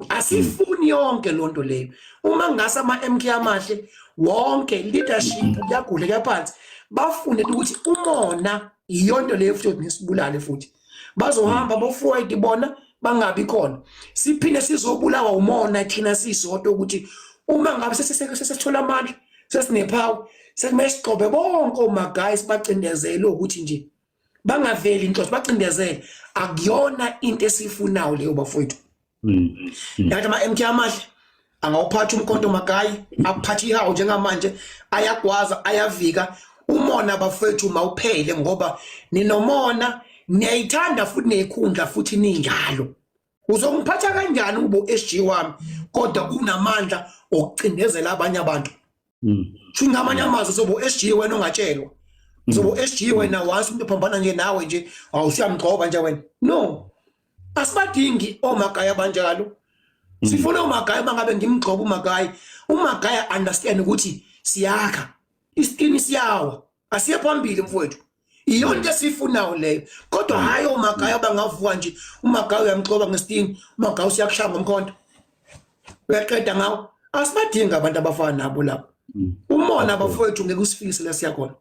asifuni yonke leyo nto leyo. Uma ngase ama-MK amahle wonke leadership kuyagula kuyaphansi, bafunde ukuthi umona iyonto leyo futhi nesibulale futhi. Bazohamba boFloyd bona bangabi khona, siphinde sizobulawa umona thina sisodwa, ukuthi uma ngabe sesithola amandla, sesinepower, sekumele sigxobe bonke oMagayi, sibacindezele ukuthi nje bangaveli inhloso, bacindezele. Akuyona into esiyifunayo leyo bafowethu. Yathi ama-MK amahle angawuphatha umkhonto Magayi, aphathe ihawu njengamanje, ayagwaza, ayavika. Umona bafowethu mawuphele, ngoba ninomona, niyayithanda futhi neyikhundla futhi ninjalo. Uzongiphatha kanjani ubo SG wami kodwa unamandla okucindezela abanye abantu? Sho ngamanye amazwi uzobo SG wena ongatshelwa, uzobo SG wena once umuntu ephambana nje nawe nje, awusuyamgxoba nje wena. No, asibadingi oMagayi abanjalo. Sifuna uMagayi mangabe ngimgxoba uMagayi, uMagayi understand ukuthi siyakha isitini, siyawa, asiye phambili mfowethu. Iyona into esiyifunayo leyo, kodwa hhayi oMagayi abangavuka nje, uMagayi uyamxoba ngesitini, uMagayi usiyakushaya ngomkhonto, uyaqeda ngawo. Asibadingi abantu abafana nabo lapho. Umona bafowethu ngeke usifikise la siya khona.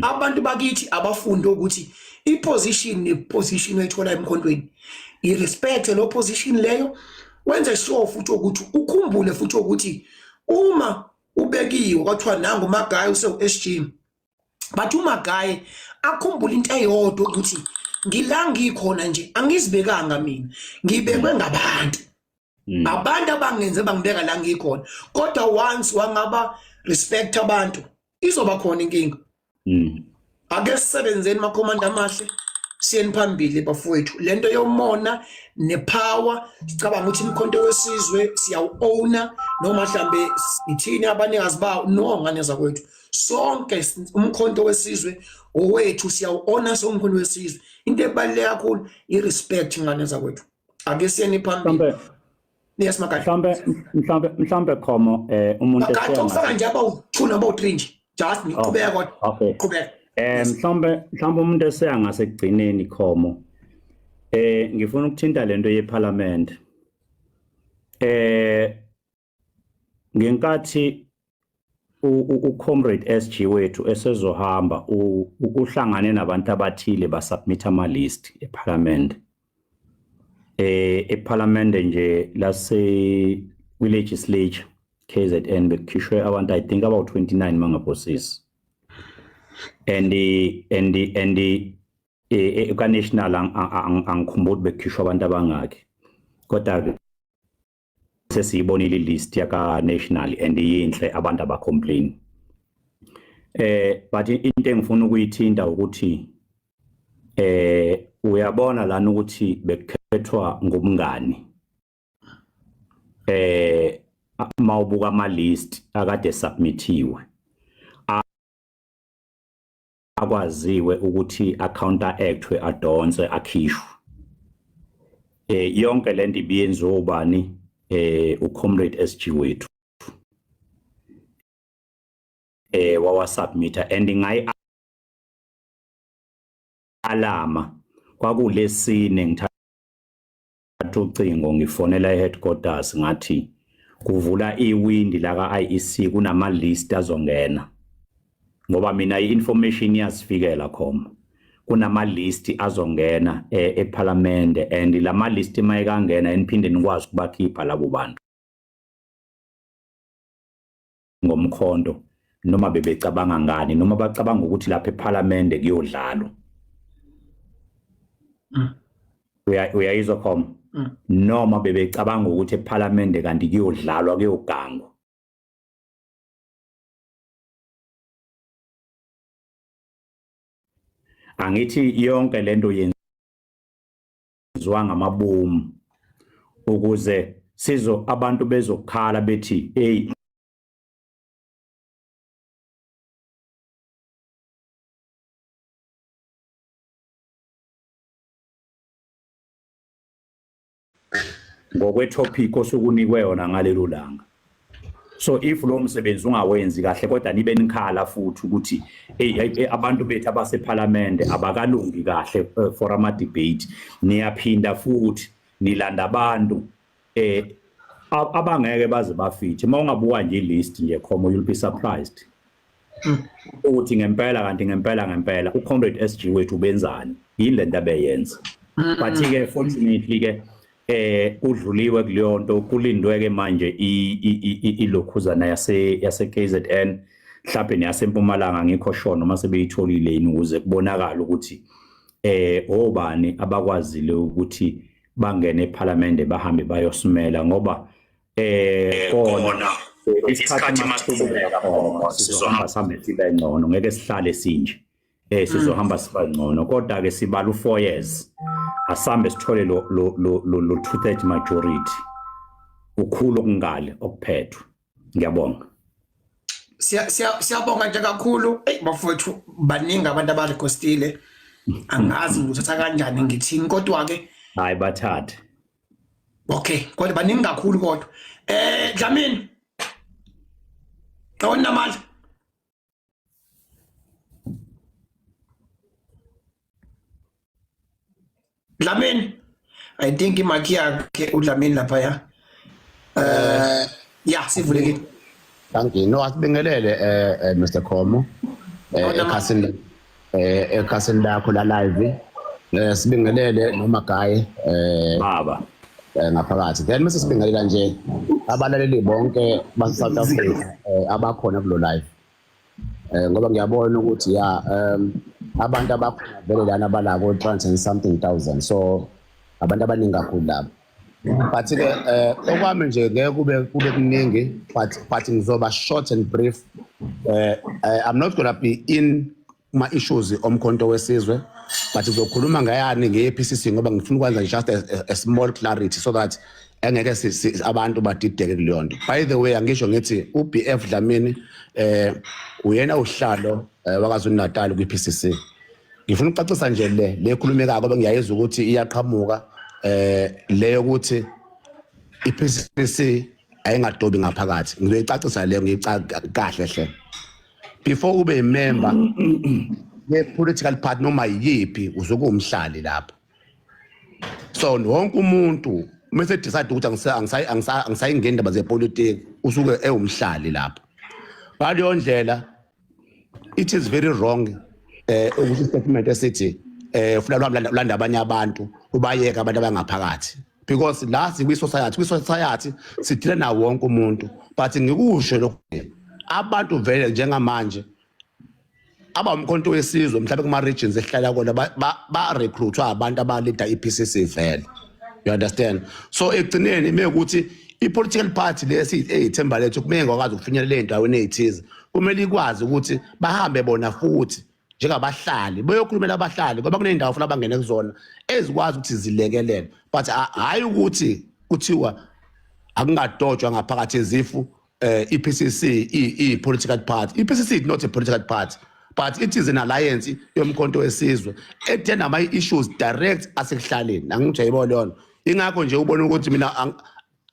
Abantu bakithi abafunde ukuthi iposition neposition oyithola emkhontweni, irespect lo position leyo, wenze sure futhi ukuthi ukhumbule futhi ukuthi uma ubekiwe kwathiwa nangu uMagayi usewu-SG, bathi uMagaye akhumbule into eyodwa ukuthi ngila ngikhona nje angizibekanga mina, ngibekwe ngabantu. Abantu abangenze bangibeka la ngikhona, kodwa once wangaba respect abantu izoba khona inkinga. Ake sisebenzeni makhomanda amahle, siyeni phambili bafowethu. Lento yomona nepower, sicabanga ukuthi imkhonto wesizwe siyawu-owner noma mhlambe ithini abanikazi bawo. No, ngane zakwethu, sonke umkhonto wesizwe owethu, siyawu-owner umkhonto wesizwe. Into ebaluleke kakhulu i-respect, ngane zakwethu. Ake siyeni phambili. Mhlambe Yes, Makati. Mhlambe Khomo, umuntu Makati, ufaka nje abawu-2 nabawu-3 nje, just ngiqhubeka kodwa. Okay. Qhubeka. Mhlambe umuntu eseya ngasekugcineni, Khomo. Ngifuna ukuthinta lento yeParliament. Ngenkathi u-Comrade SG wethu esezohamba, uhlangane nabantu abathile, basubmit ama list eParliament. EParliament nje lase kwi legislature KZN bekukhishwe abantu, I think about 29 mangaphosisi. And ka national angikhumbuli bekukhishwa abantu abangaki. Kodwa ke sesiyibonile list yaka national and yinhle, abantu abacomplain. But into engifuna ukuyithinta ukuthi uyabona lana ukuthi bekukhethwa ngobungani. Mawubuka ama list akade submithiwe, akwaziwe ukuthi a-counteractwe, adonswe, akhishwe. Yonke lento ibiyenziwa ubani? Ucomrade SG wethu wawasubmita and ngayi alama kwakulesine ngithatha ucingo ngifonela e-headquarters, ngathi kuvula iwindi la ka-IEC, kunama list azongena, ngoba mina i-information iyazifikela khoma kunama list azongena eParliament, and lama list mayekangena eniphinde nikwazi ukubakhipha labo bantu ngomkhonto, noma bebecabanga ngani, noma bacabanga ukuthi lapha eParliament kuyodlalwa. Uyayizwa khoma? Noma bebecabanga ukuthi eParliament kanti kuyodlalwa, kuyogangwa. Angithi yonke lento yenziwa ngamabomu ukuze sizo abantu bezokhala bethi hey, ngokwetopic osukunikwe yona ngalelo langa. So if lo msebenzi ungawenzi kahle, kodwa nibe nikhala futhi ukuthi hey, abantu bethu abaseParliament abakalungi kahle for ama debate, niyaphinda futhi nilanda abantu abangeke baze bafithe. Uma ungabuka nje list nje, Khomo, you'll be surprised ukuthi ngempela kanti ngempela ngempela uComrade SG wethu ubenzani, yini lento abeyenza. But ke fortunately ke kudluliwe kuleyo nto, kulindwe ke manje ilokhuzana yase KZN, mhlawumbe neyasempumalanga, ngikho sure noma sebeyitholile yini, ukuze kubonakala ukuthi obani abakwazile ukuthi bangene eParliament, bahambe bayosimela, ngoba kona isikhathi masiqhubeka sizohamba sihambe sibe ngcono, ngeke sihlale sinje, sizohamba siba ngcono. Kodwa ke sibala u4 years, asambe sithole lo 2/3 majority, ukhulu okungale okuphethwe. Ngiyabonga. Siyabonga nje kakhulu. Ey bafowethu, baningi abantu abarequestile, angazi ngikuthatha kanjani, ngithini, kodwa ke Hayi, bathathe. Okay, kodwa baningi kakhulu. Kodwa Dlamini, awunamandla. Dlamini, I think imic yakhe uDlamini lapha ya ya sivulekile. Thank you. No, asibingelele Mr Khomo ekhasini lakho la live. Sibingelele noma Gaye Baba. Ngaphakathi. Then mase sibingelela nje abalaleli bonke base South Africa abakhona kulo live. Ngoba ngiyabona ukuthi ya abantu abakhona vele lana balako 300 and something thousand. So abantu abaningi kakhulu labo. But ke okwami nje ngeke kube kuningi, but ngizoba short and brief. I'm not going to be in ma issues omkhonto wesizwe, but ngizokhuluma ngayani, nge-PCC, ngoba ngifuna ukwenza just a small clarity so that engeke abantu badideke kuleyo nto. By the way, angisho ngithi uBF Dlamini uyena uhlalo wakaZulu Natal kwi-PCC. Ngifuna ukucacisa nje le khulumekako bengiyayizwa ukuthi iyaqhamuka, leyo ukuthi iPCC ayingadobi ngaphakathi. Ngizoyicacisa leyo, ngiyica kahle hle. Before ube imember ye political party noma yiphi, uzobe umhlali lapho. So wonke umuntu mase decide ukuthi angisayingeni indaba zepolitiki, usuke ewumhlali lapho. Ngaleyo ndlela it is very wrong ukuthi statement esithi ufuna ulanda abanye abantu, ubayeka abantu abangaphakathi, because la sikwi society, kwi society sidila nawo wonke umuntu. But ngikusho lokho, abantu vele njengamanje abamkhonto wesizwe mhlawumbe kuma regions ehlala kona ba recruitwa abantu abalida iPCC vele, you understand? So ekugcineni mekuthi i-political party lesi eyithemba lethu kumele ngakwazi ukufinyelela ey'ndaweni ey'thize, kumele ikwazi ukuthi bahambe bona futhi njengabahlali beyokhulumela abahlali, ngoba kuney'ndawo funa bangene kuzona ezikwazi ukuthi zilekelele. But hhayi ukuthi kuthiwa akungadojwa ngaphakathi ezifu iPCC i political party. iPCC is not a political party, but it is an alliance yomkhonto wesizwe ethe nama issues direct asekuhlaleni. Angithi uyayibona leyo nto? Ingakho nje ubona ukuthi mina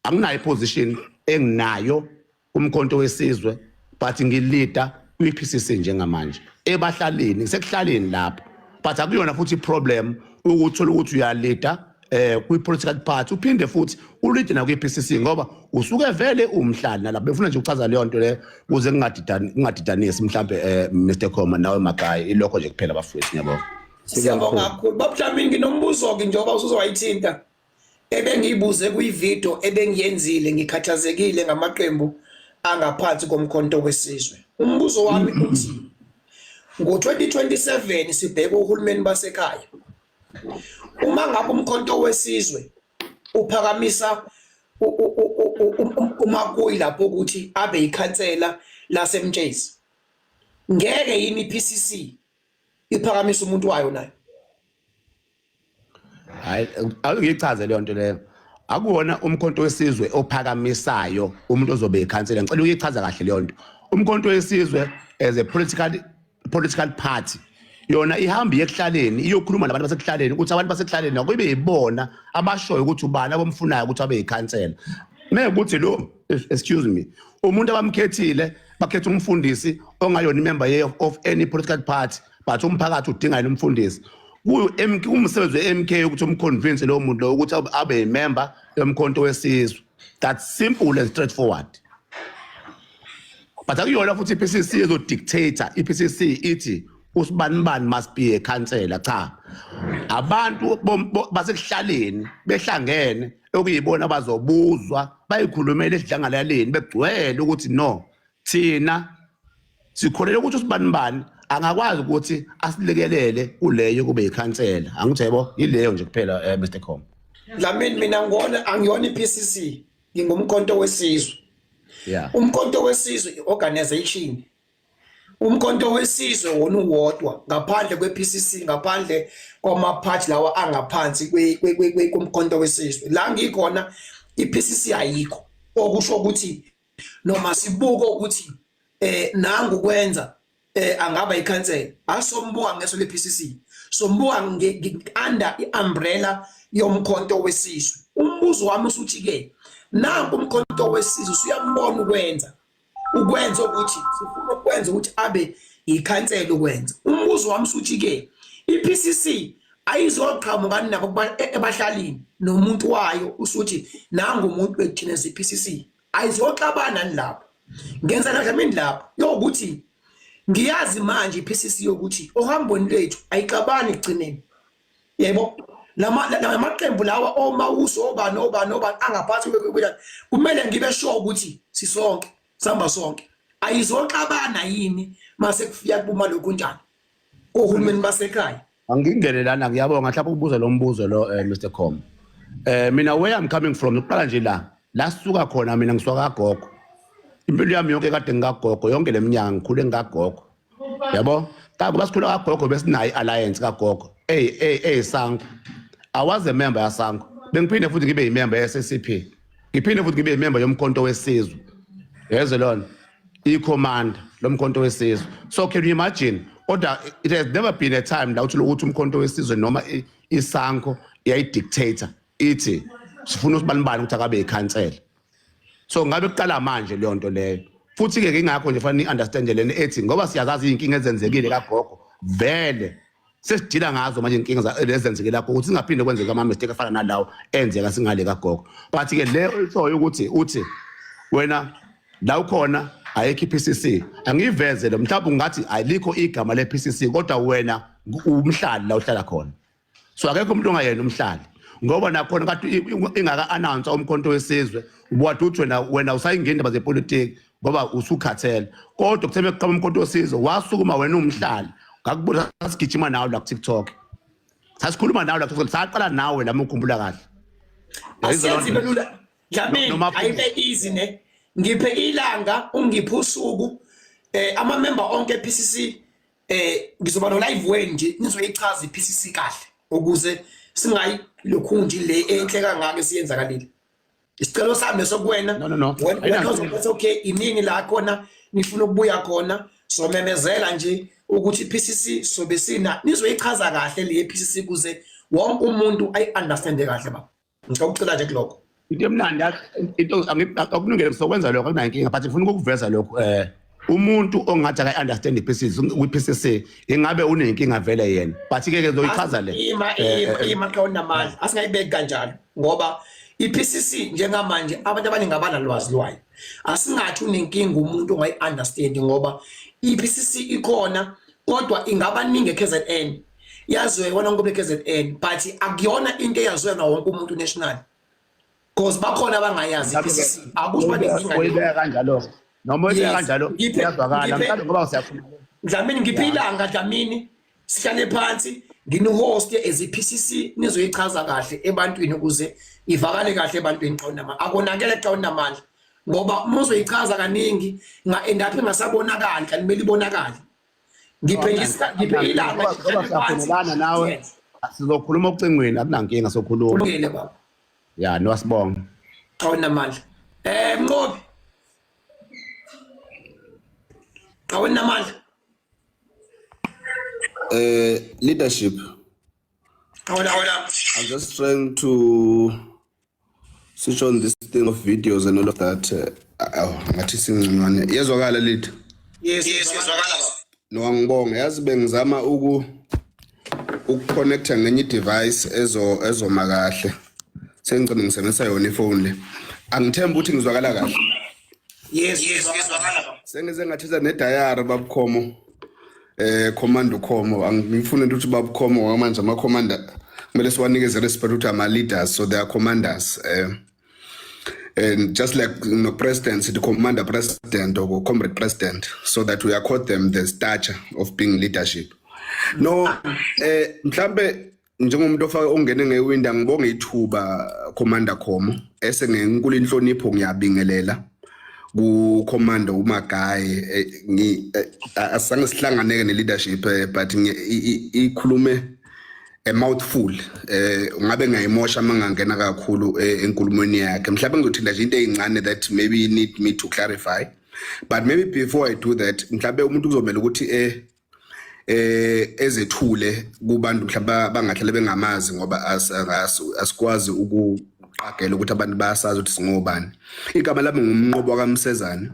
anginayo position enginayo kumkhonto wesizwe, but ngilida kwi-PCC njengamanje ebahlalini, ngisekuhlaleni lapho. But akuyona futhi iproblem ukuthola ukuthi uyalida kwi-political party, uphinde futhi ulide nakwi-PCC, ngoba usuke vele umhlali nalapho. Befuna nje ukuchaza leyo nto le ukuze kungadidanisi, kungadidanisi mhlambe, Mr Khoma nawe Magayi. Ilokho nje kuphela, bafowethu, ngiyabonga. Siyabonga kakhulu, babudlamini. Nginombuzo-ke njengoba usuzowayithinta ebengiyibuze kwividiyo ebengiyenzile. Ngikhathazekile ngamaqembu angaphansi komkhonto wesizwe. Umbuzo wami uthi ngo-2027 sibheke uhulumeni basekhaya. Uma ngabe umkhonto wesizwe uphakamisa uMakuyi lapho ukuthi abe yikhansela laseMtshezi, ngeke yini iPCC iphakamisa umuntu wayo nayo? Hayi, awungichaze leyo nto leyo. Akuwona umkhonto wesizwe ophakamisayo umuntu ozobe ikhansela. Ngicela ukuyichaza kahle leyo nto. Umkhonto wesizwe as a political party, yona ihamba iye ekuhlaleni, iyokhuluma nabantu basekuhlaleni, ukuthi abantu basekuhlaleni akube yibona abashoyo ukuthi ubani abamfunayo ukuthi abe yikhansela. Mekuthi lo, excuse me, umuntu abamkhethile, bakhetha umfundisi ongayona imember of any political party, but umphakathi udinga yena umfundisi, kuyu umsebenzi we-MK ukuthi umconvince lowo muntu lo ukuthi abe yimember yomkhonto wesizwe. That's simple and straightforward. But akuyona futhi i-PCC ezodictate. I-PCC ithi usibanibani must be a councillor. Cha, abantu basekuhlaleni behlangene okuyibona abazobuzwa, bayikhulumele esidlangalaleni begcwele ukuthi no, thina sikholelwa ukuthi usibanibani angakwazi ukuthi asilekelele kuleyo kube yikhansela. Angithi yebo, yileyo nje kuphela, Mr Com. Dlamini, mina ngibona angiyona iPCC, ngingumkhonto wesizwe. Umkhonto wesizwe iorganization. Umkhonto wesizwe wona uwodwa ngaphandle kwe-PCC, ngaphandle kwama-party lawa angaphansi komkhonto wesizwe. La ngikhona i-PCC ayikho, okusho ukuthi noma sibuka ukuthi nangu kwenza angaba ikhansela, asombuka ngeso le-PCC, sombuka under i-umbrella yomkhonto wesizwe. Umbuzo wami usuthi ke nanku umkhonto wesizwe usuyambona ukwenza ukuthi sifuna ukwenza ukuthi abe ikhansela ukwenza. Umbuzo wami usuthi ke iPCC ayizoqhamuka nabo ebahlalini nomuntu wayo, usuthi nangu umuntu wethina iPCC, ayizoxabana lapho? Ngenza Dlamini lapho yokuthi ngiyazi manje iPCC yokuthi ohambweni lwethu ayixabani ekugcineni, yebo, lama lamaqembu lawa omawuso, obani obani obani angaphansi, kumele ngibe sure ukuthi sisonke, sihamba sonke. Ayizoxabana yini mase kufika kubuma lokhu njani ohulumeni basekhaya? Angingene lana, ngiyabonga mhlawumbe ukubuza lo mbuzo lo, Mr Com. Mina where I'm coming from, uqala nje la sisuka khona, mina ngisuka kagogo. Impilo yami yonke kade ngikagogo, yonke leminyaka ngikhule ngikagogo. Yabo? Ka basikhula kagogo besinayo i-alliance kagogo. Ey ey ey SANCO. I was a member yaSANCO. Bengiphinde futhi ngibe yimember ye-SACP. Ngiphinde futhi ngibe yimember yoMkhonto weSizwe. Yezwe lona. I-commander lomkhonto wesizwe. So can you imagine? Kodwa it has never been a time la uthi ukuthi umkhonto wesizwe noma iSANCO iyayi-dictator ithi sifuna usibanibani ukuthi akabe ikhansela. So ngabe kuqala manje leyo nto leyo. Futhi ke ngingakho nje fanele ni-understand lena ethi ngoba siyazazi izinkinga ezenzekile kagogo vele sesidila ngazo manje inkinga ezenzekile kagogo ukuthi singaphinde kwenzeka ama mistake afana nalawo enzeka singale kagogo. But ke le oyishoyo ukuthi uthi wena la ukhona ayikho i-PCC, angiyiveze lo, mhlawumbe ungathi alikho igama le-PCC, kodwa wena umhlali la uhlala khona, so akekho umuntu ongayena umhlali, ngoba nakhona kade ingaka announce umkhonto wesizwe ubuwade uthi wena usayingena indaba zepolitiki ngoba usukhathele, kodwa kuthe bekuqhamuka umkhonto wesizwe wasukuma wena umhlali. Ngakubona sasigijima nawe la ku TikTok, sasikhuluma nawe la ku TikTok, saqala nawe la ukhumbula kahle. Asiyenze ibe lula, Dlamini. Ayibe easy ne, ngiphe ilanga, ungiphe usuku, ama member onke e-PCC, ngizoba no live wen nje nizoyichaza i-PCC kahle ukuze singayi lokhu nje le enhle kangaka esiyenzakalile. Isicelo sami lesokuwena. No. Wena uzokuthi okay, inini la khona nifuna ukubuya khona, somemezela nje ukuthi i-PCC sobe sina nizoyichaza kahle le PCC kuze wonke umuntu ayi-understande kahle baba. Ngicela ukucela nje kulokho. Into emnandi into akulungele sokwenza lokho, akunankinga, but ngifuna ukukuveza lokhu, umuntu ongathi akayi-understand i-PCC kwi-PCC ingabe unenkinga vele yena, but ke ke zoyichaza le. Ima ima ima, xa unamandla, asingayibeki kanjalo ngoba i-PCC njengamanje abantu abaningi abanalwazi lwayo. Asingathi unenkinga umuntu ongayi-understand ngoba i-PCC ikhona kodwa ingabaningi e-KZN, yaziwe yona wonke umuntu e-KZN, but akuyona into eyaziwa na wonke umuntu national, because bakhona abangayazi i-PCC, akusho banenkinga. Uyibeka kanjalo noma uyibeka kanjalo, iyazwakala mhlawumbe ngoba siyakhuluma. Dlamini, ngiphe ilanga, Dlamini, sihlale phansi ngini-host as i-PCC nizoyichaza kahle ebantwini ukuze ivakale kahle ebantwini. Xa unamandla, akonakele xa unamandla, ngoba uma uzoyichaza kaningi nga-end up ingasabonakali kanti kumele ibonakale. Ngiphe nje ngiphe ilanga. Ngoba siyakhulelana nawe, sizokhuluma ocingweni, akunankinga, sokhuluma. Kulungile baba. Ya, niwasibonga. Xa unamandla, Mnqobi, xa unamandla. Leadership. Xa una I'm just trying to switch on this thing of videos and all of that. Oh, ngathi singconywana. Yezwakala, leader? Yes, zwakala baba. No, angibonge. Yazi bengizama ukuconnecta ngenye device ezoma kahle. Sengicela ngisebenzisa yona ifone le. Angithembi ukuthi ngizwakala kahle. Yes, zwakala baba. Sengize ngathetha nedayari babukhomo. Command Khomo, angifuni ukuthi babukhomo ngoba manje ama commander kumele siwanikeze respect ukuthi ama leaders, so they are commanders, and just like no president, the commander president or comrade president, so that we accord them the stature of being leadership. No, mhlambe njengomuntu ofake ongene ngewindow, ngibonge ithuba, Commander Khomo, ese ngenkulu inhlonipho ngiyabingelela ku commander uMagaye. Ngi asange sihlanganeke ne leadership, but ikhulume a mouthful, ngabe ngayimosha mangangena kakhulu enkulumweni yakhe. Mhlawumbe ngizothinta nje into ezincane that maybe need me to clarify, but maybe before I do that, mhlawumbe umuntu kuzomela ukuthi ezethule kubantu mhlawumbe bangahlale bengamazi, ngoba asikwazi ukuqagela ukuthi abantu bayasazi ukuthi singobani. Igama lami nguMnqobo kaMsezane,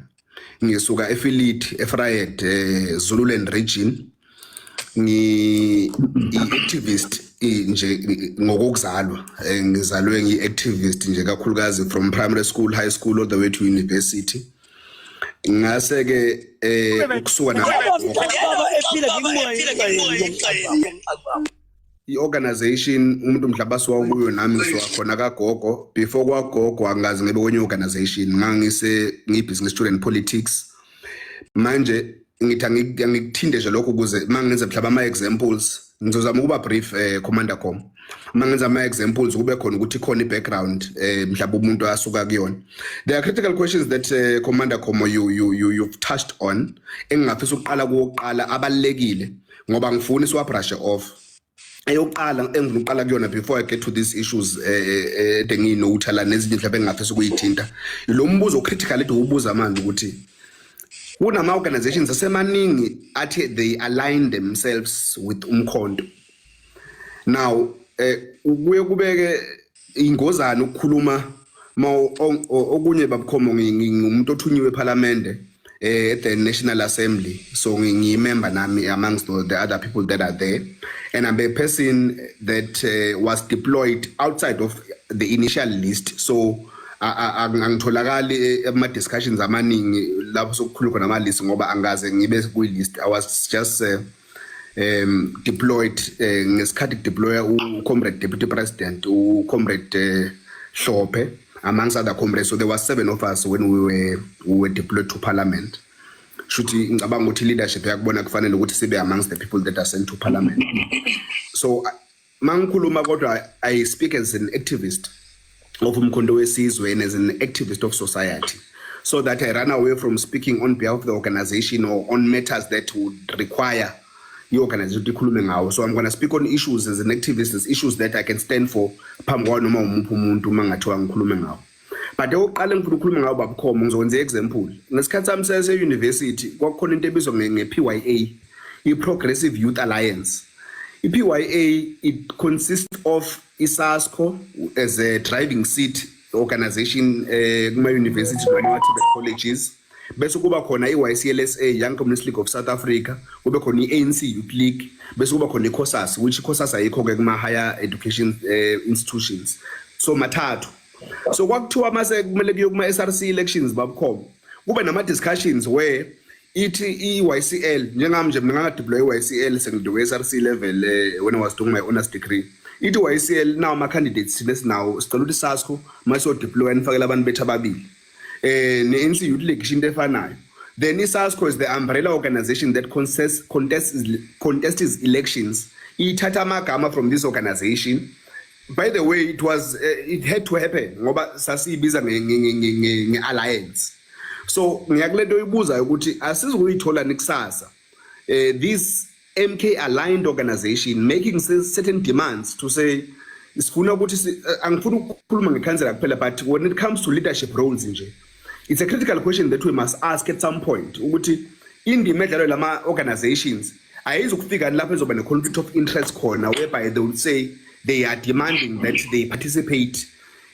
ngisuka eFilithi, eVryheid, Zululand region. Ngi i-activist nje ngokuzalwa, ngizalwe ngi-activist nje kakhulukazi from primary school, high school, all the way to university. Ngase ke ukusuka na Baba ephila ngikumoya. I-organization umuntu mhlawumbe asuka kuyo, nami ngisuka khona kagogo. Before kwagogo angazi ngebe kwenye organization, ngangise ngibhizi nge-student politics. Manje ngithi angikuthinte nje lokho ukuze mangenze mhlawumbe ama-examples, ngizozama ukuba brief, Commander Com. Mangenza ama examples, kube khona ukuthi khona i-background mhlawumbe umuntu asuka kuyona. There are critical questions that Commander Khomo, you've touched on, engingafisa ukuqala kuwokuqala, abalekile ngoba ngifuni siwa-brush off. Eyokuqala engifuna ukuqala kuyona before I get to these issues ede ngiyinotha la nezinye mhlawumbe engingafisa ukuyithinta, lo mbuzo critical ethi ubuza manje ukuthi kunama organizations asemaningi athi they align themselves with uMkhonto. Now kuye kubeke ingozana ukukhuluma ma okunye, babukhomo. Ngingumuntu othunyiwe eParliament, at the National Assembly, so ngiyimember nami amongst the other people that are there, and I'm a person that was deployed outside of the initial list, so angitholakali ama discussions amaningi lapho sokukhuluma khona ama list ngoba angaze ngibe kwi list. I was just deployed ngesikhathi deploya u-comrade deputy president, u-comrade Hlophe, amongst other comrades. So there were seven of us when we were deployed to parliament. Shuthi ngicabanga ukuthi leadership yakubona kufanele ukuthi sibe amongst the people that are sent to parliament. So mangikhuluma kodwa, I speak as an activist of uMkhonto weSizwe and as an activist of society, so that I run away from speaking on behalf of the organization or on matters that would require i-organization ukuthi ikhulume ngawo. So I'm going to speak on issues as an activist, as issues that I can stand for phambi kwawo noma umuphi umuntu uma ngathiwa ngikhulume ngawo. But okokuqala engifuna ukukhuluma ngawo, babukhomo, ngizokwenza i-example. Ngesikhathi sami sase-university kwakukhona into ebizwa nge-PYA, i-Progressive Youth Alliance. I-PYA, it consists of iSASCO as a driving seat organization kuma-university noma TVET colleges, bese kuba khona i-YCLSA, Young Communist League of South Africa, kube khona i-ANC Youth League, bese kuba khona i-COSAS, which i-COSAS ayikho-ke kuma-higher education institutions. So mathathu. So kwakuthiwa mase kumele kuye kuma-SRC elections, babukhoma, kube nama-discussions where ithi i-YCL, njengami nje mina nganga-deploy i-YCL sengiduke SRC level when I was doing my honors degree, ithi YCL, nawo ama-candidates thina esinawo, sicela ukuthi SASCO masiyo-deploy nifakele abantu bethu ababili. Ne-ANC Youth League isho into efanayo. Then i-SASCO is the umbrella organization that contests elections, ithatha amagama from this organization. By the way, it had to happen ngoba sasiyibiza nge-alliance. So ngiyakulento oyibuzayo ukuthi asizukuyithola nikusasa this MK aligned organization making certain demands to say sifuna ukuthi angifuni ukukhuluma ngekhansela kuphela, but when it comes to leadership roles nje, it's a critical question that we must ask at some point ukuthi indima edlalwa lama organizations ayizukufika lapho ezoba ne-conflict of interest khona, whereby they would say they are demanding that they participate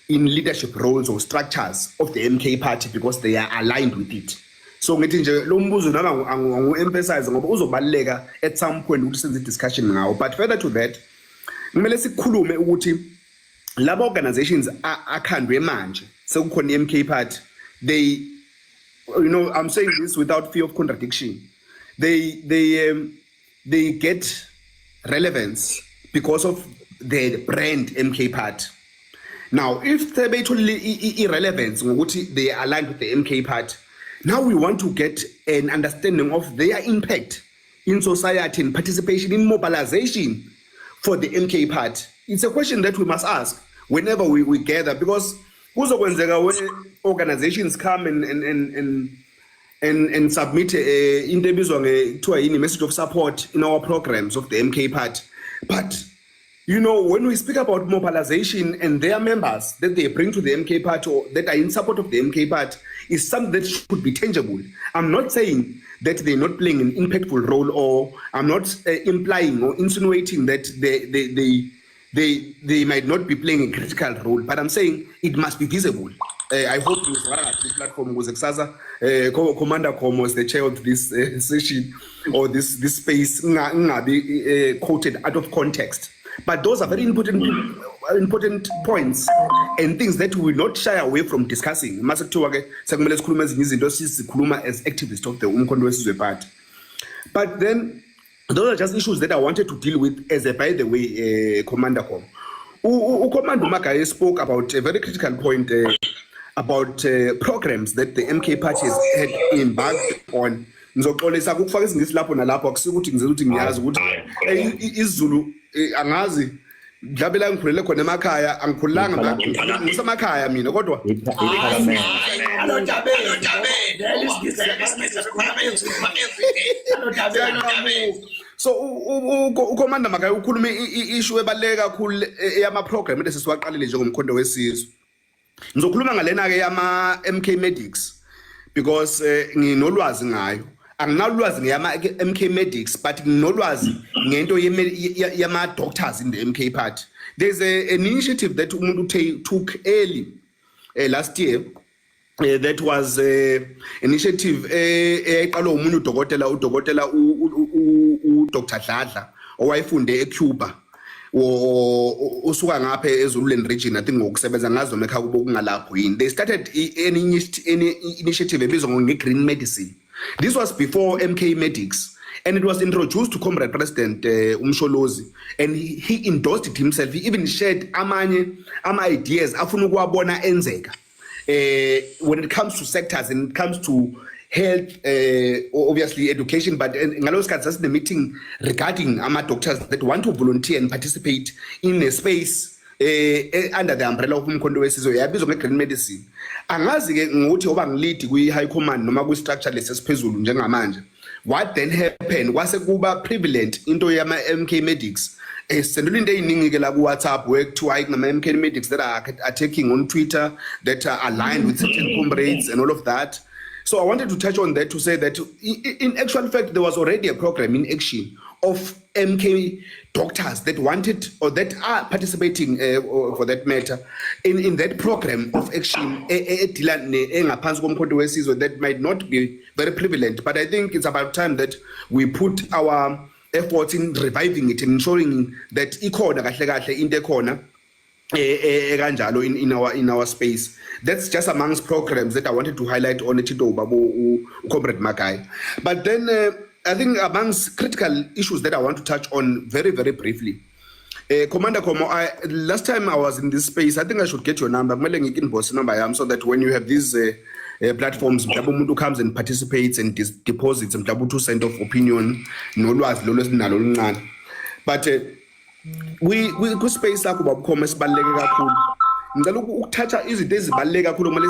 in leadership roles or structures of the MK Party because they are aligned with it. So ngithi nje lo mbuzo nami angu-emphasize ngoba uzobaluleka at some point ukuthi senze i-discussion ngawo. But further to that, kumele sikhulume ukuthi laba organizations akhandwe manje sekukhona i-MK Party, they you know I'm saying this without fear of contradiction, they get relevance because of the brand MK Party. Now if sebeyitholile i-relevance ngokuthi they are aligned with the MK Party, now we want to get an understanding of their impact in society and participation in mobilization for the MK Party. It's a question that we must ask whenever we gather, because kuzokwenzeka when organizations come and submit into ebizwa nge kuthiwa yini, message of support in our programs of the MK Party. But when we speak about mobilization and their members that they bring to the MK Party or that are in support of the MK Party is something that should be tangible. I'm not saying that they're not playing an impactful role, or I'm not implying or insinuating that they might not be playing a critical role, but I'm saying it must be visible. I hope ngizwakala kahle platform ukuze kusasa Commander Khomo is the chair of this session or this space, ngingabi quoted out of context. But those are very important points and things that we will not shy away from discussing. Mase kuthiwa ke sekumele sikhulume ezinye izinto, sizikhuluma as activists of the uMkhonto weSizwe Party. But then those are just issues that I wanted to deal with as a by the way, Commander Khomo. Commander Magaye spoke about a very critical point about programs that the MK Party has had embarked on. Ngizoxolisa ukufaka isiNgisi lapho nalapho, akusiko ukuthi ngize ukuthi ngiyazi ukuthi isiZulu, angazi. Mhlawumbe la ngikhulele khona emakhaya, angikhulanga ngisemakhaya mina, kodwa Iphalamende. Alodabeni vele isiNgisi alodabeni. So uCommander Magaye ukhulume issue ebaluleke kakhulu eyama program esesiwaqalile njengoMkhonto weSizwe. Ngizokhuluma ngalena ke yama MK Medics because nginolwazi ngayo. Anginalwazi ngeyama MK Medics, but nginolwazi ngento yama doctors in the MK Party. There's an initiative that umuntu took early last year that was initiative eyayiqalwa umunye udokotela, uDr Dladla, owayefunde eCuba, usuka ngapha eZululand region, I think, ngokusebenza ngazo ekhaya kubo kungalapho yini. They started an initiative ebizwa nge-green medicine. This was before MK Medics, and it was introduced to Comrade President uMsholozi, and he endorsed it himself. He even shared amanye ama ideas afuna ukuwabona enzeka when it comes to sectors and it comes to health, obviously education, but ngalo sikhathi sasine meeting regarding ama doctors that want to volunteer and participate in a space under the umbrella of uMkhonto weSizwe, yabizwa nge-green medicine. Angazi ke ngokuthi oba ngi-lead kwi-high command noma kwi-structure lesesiphezulu njengamanje. What then happened, kwase kuba prevalent into yama MK Medics. Sendula into eziningi ke la ku WhatsApp where kuthiwa hayi, kunama MK Medics that are attacking on Twitter, that are aligned with certain comrades and all of that. So I wanted to touch on that to say that in actual fact there was already a program in action of MK doctors that wanted or that are participating, or for that matter, in that program of action edila engaphansi koMkhonto weSizwe that might not be very prevalent. But I think it's about time that we put our efforts in reviving it and ensuring that ikhona kahle kahle into ekhona kanjalo in our space. That's just amongst programs that I wanted to highlight on it, ubaba uComrade Magaye. But then I think amongst critical issues that I want to touch on very, very briefly, Commander Khomo, last time I was in this space, I think I should get your number. Kumele ngik-inbox number yami so that when you have these platforms, mhlawumbe umuntu comes and participates and deposits mhlawumbe 2 cent of opinion nolwazi lolo esinalo oluncane. But we ku-space sakho, babuKhomo, esibaluleke kakhulu, ngicela ukuthatha izinto ezibaluleke kakhulu kumele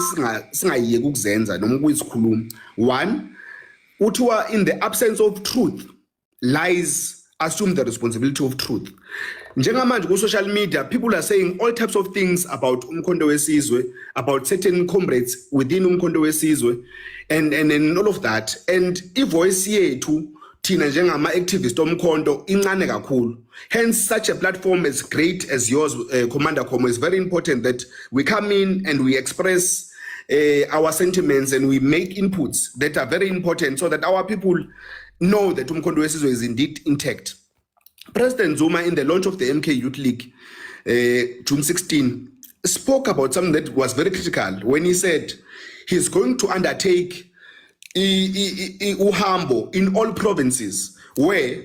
singayiyeki ukuzenza noma ukuzikhuluma. One, uthiwa in the absence of truth, lies assume the responsibility of truth. Njengamanje ku-social media, people are saying all types of things about uMkhonto weSizwe, about certain comrades within uMkhonto weSizwe and all of that, and ivoice yethu thina njengama-activist omkhonto incane kakhulu. Hence such a platform as great as yours, Commander Khomo, is very important, that we come in and we express our sentiments and we make inputs that are very important so that our people know that uMkhonto weSizwe is indeed intact. President Zuma, in the launch of the MK Youth League, June 16, spoke about something that was very critical when he said he's going to undertake uhambo in all provinces where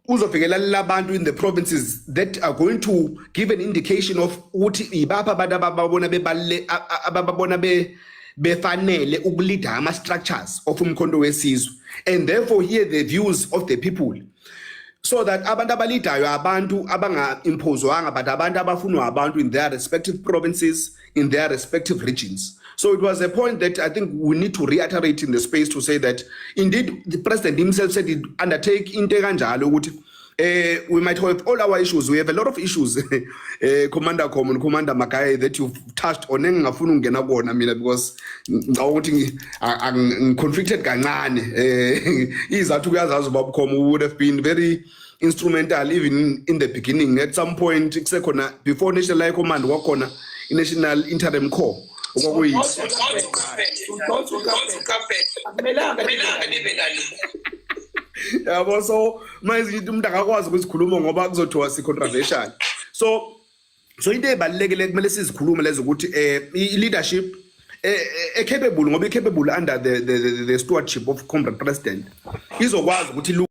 uzofikela labantu in the provinces that are going to give an indication of ukuthi ibapha abantu ababona bebalule ababona befanele ukuleada ama structures of uMkhonto weSizwe, and therefore hear the views of the people so that abantu abaleadayo abantu abanga-imposwanga, but abantu abafunwa abantu in their respective provinces, in their respective regions. So it was a point that I think we need to reiterate in the space to say that indeed the president himself said he'd undertake into kanjalo ukuthi we might have all our issues. We have a lot of issues, Commander Khomo and Commander Magaye, that you've touched on, engingafuni ukungena kuwona mina because ngicabanga ukuthi ngi-conflicted kancane. Izathu kuyazazi ubaba Khomo would have been very instrumental even in the beginning. At some point kusekhona before National High Command, kwakhona i-National Interim Core okwakuyi Akumelanga. Yabo, so manje into umuntu akakwazi ukuzikhuluma ngoba kuzothiwa si controversial. So into ebalulekile kumele sizikhulume lezo ukuthi i-leadership capable, ngoba i-capable under the stewardship of Comrade President, izokwazi ukuthi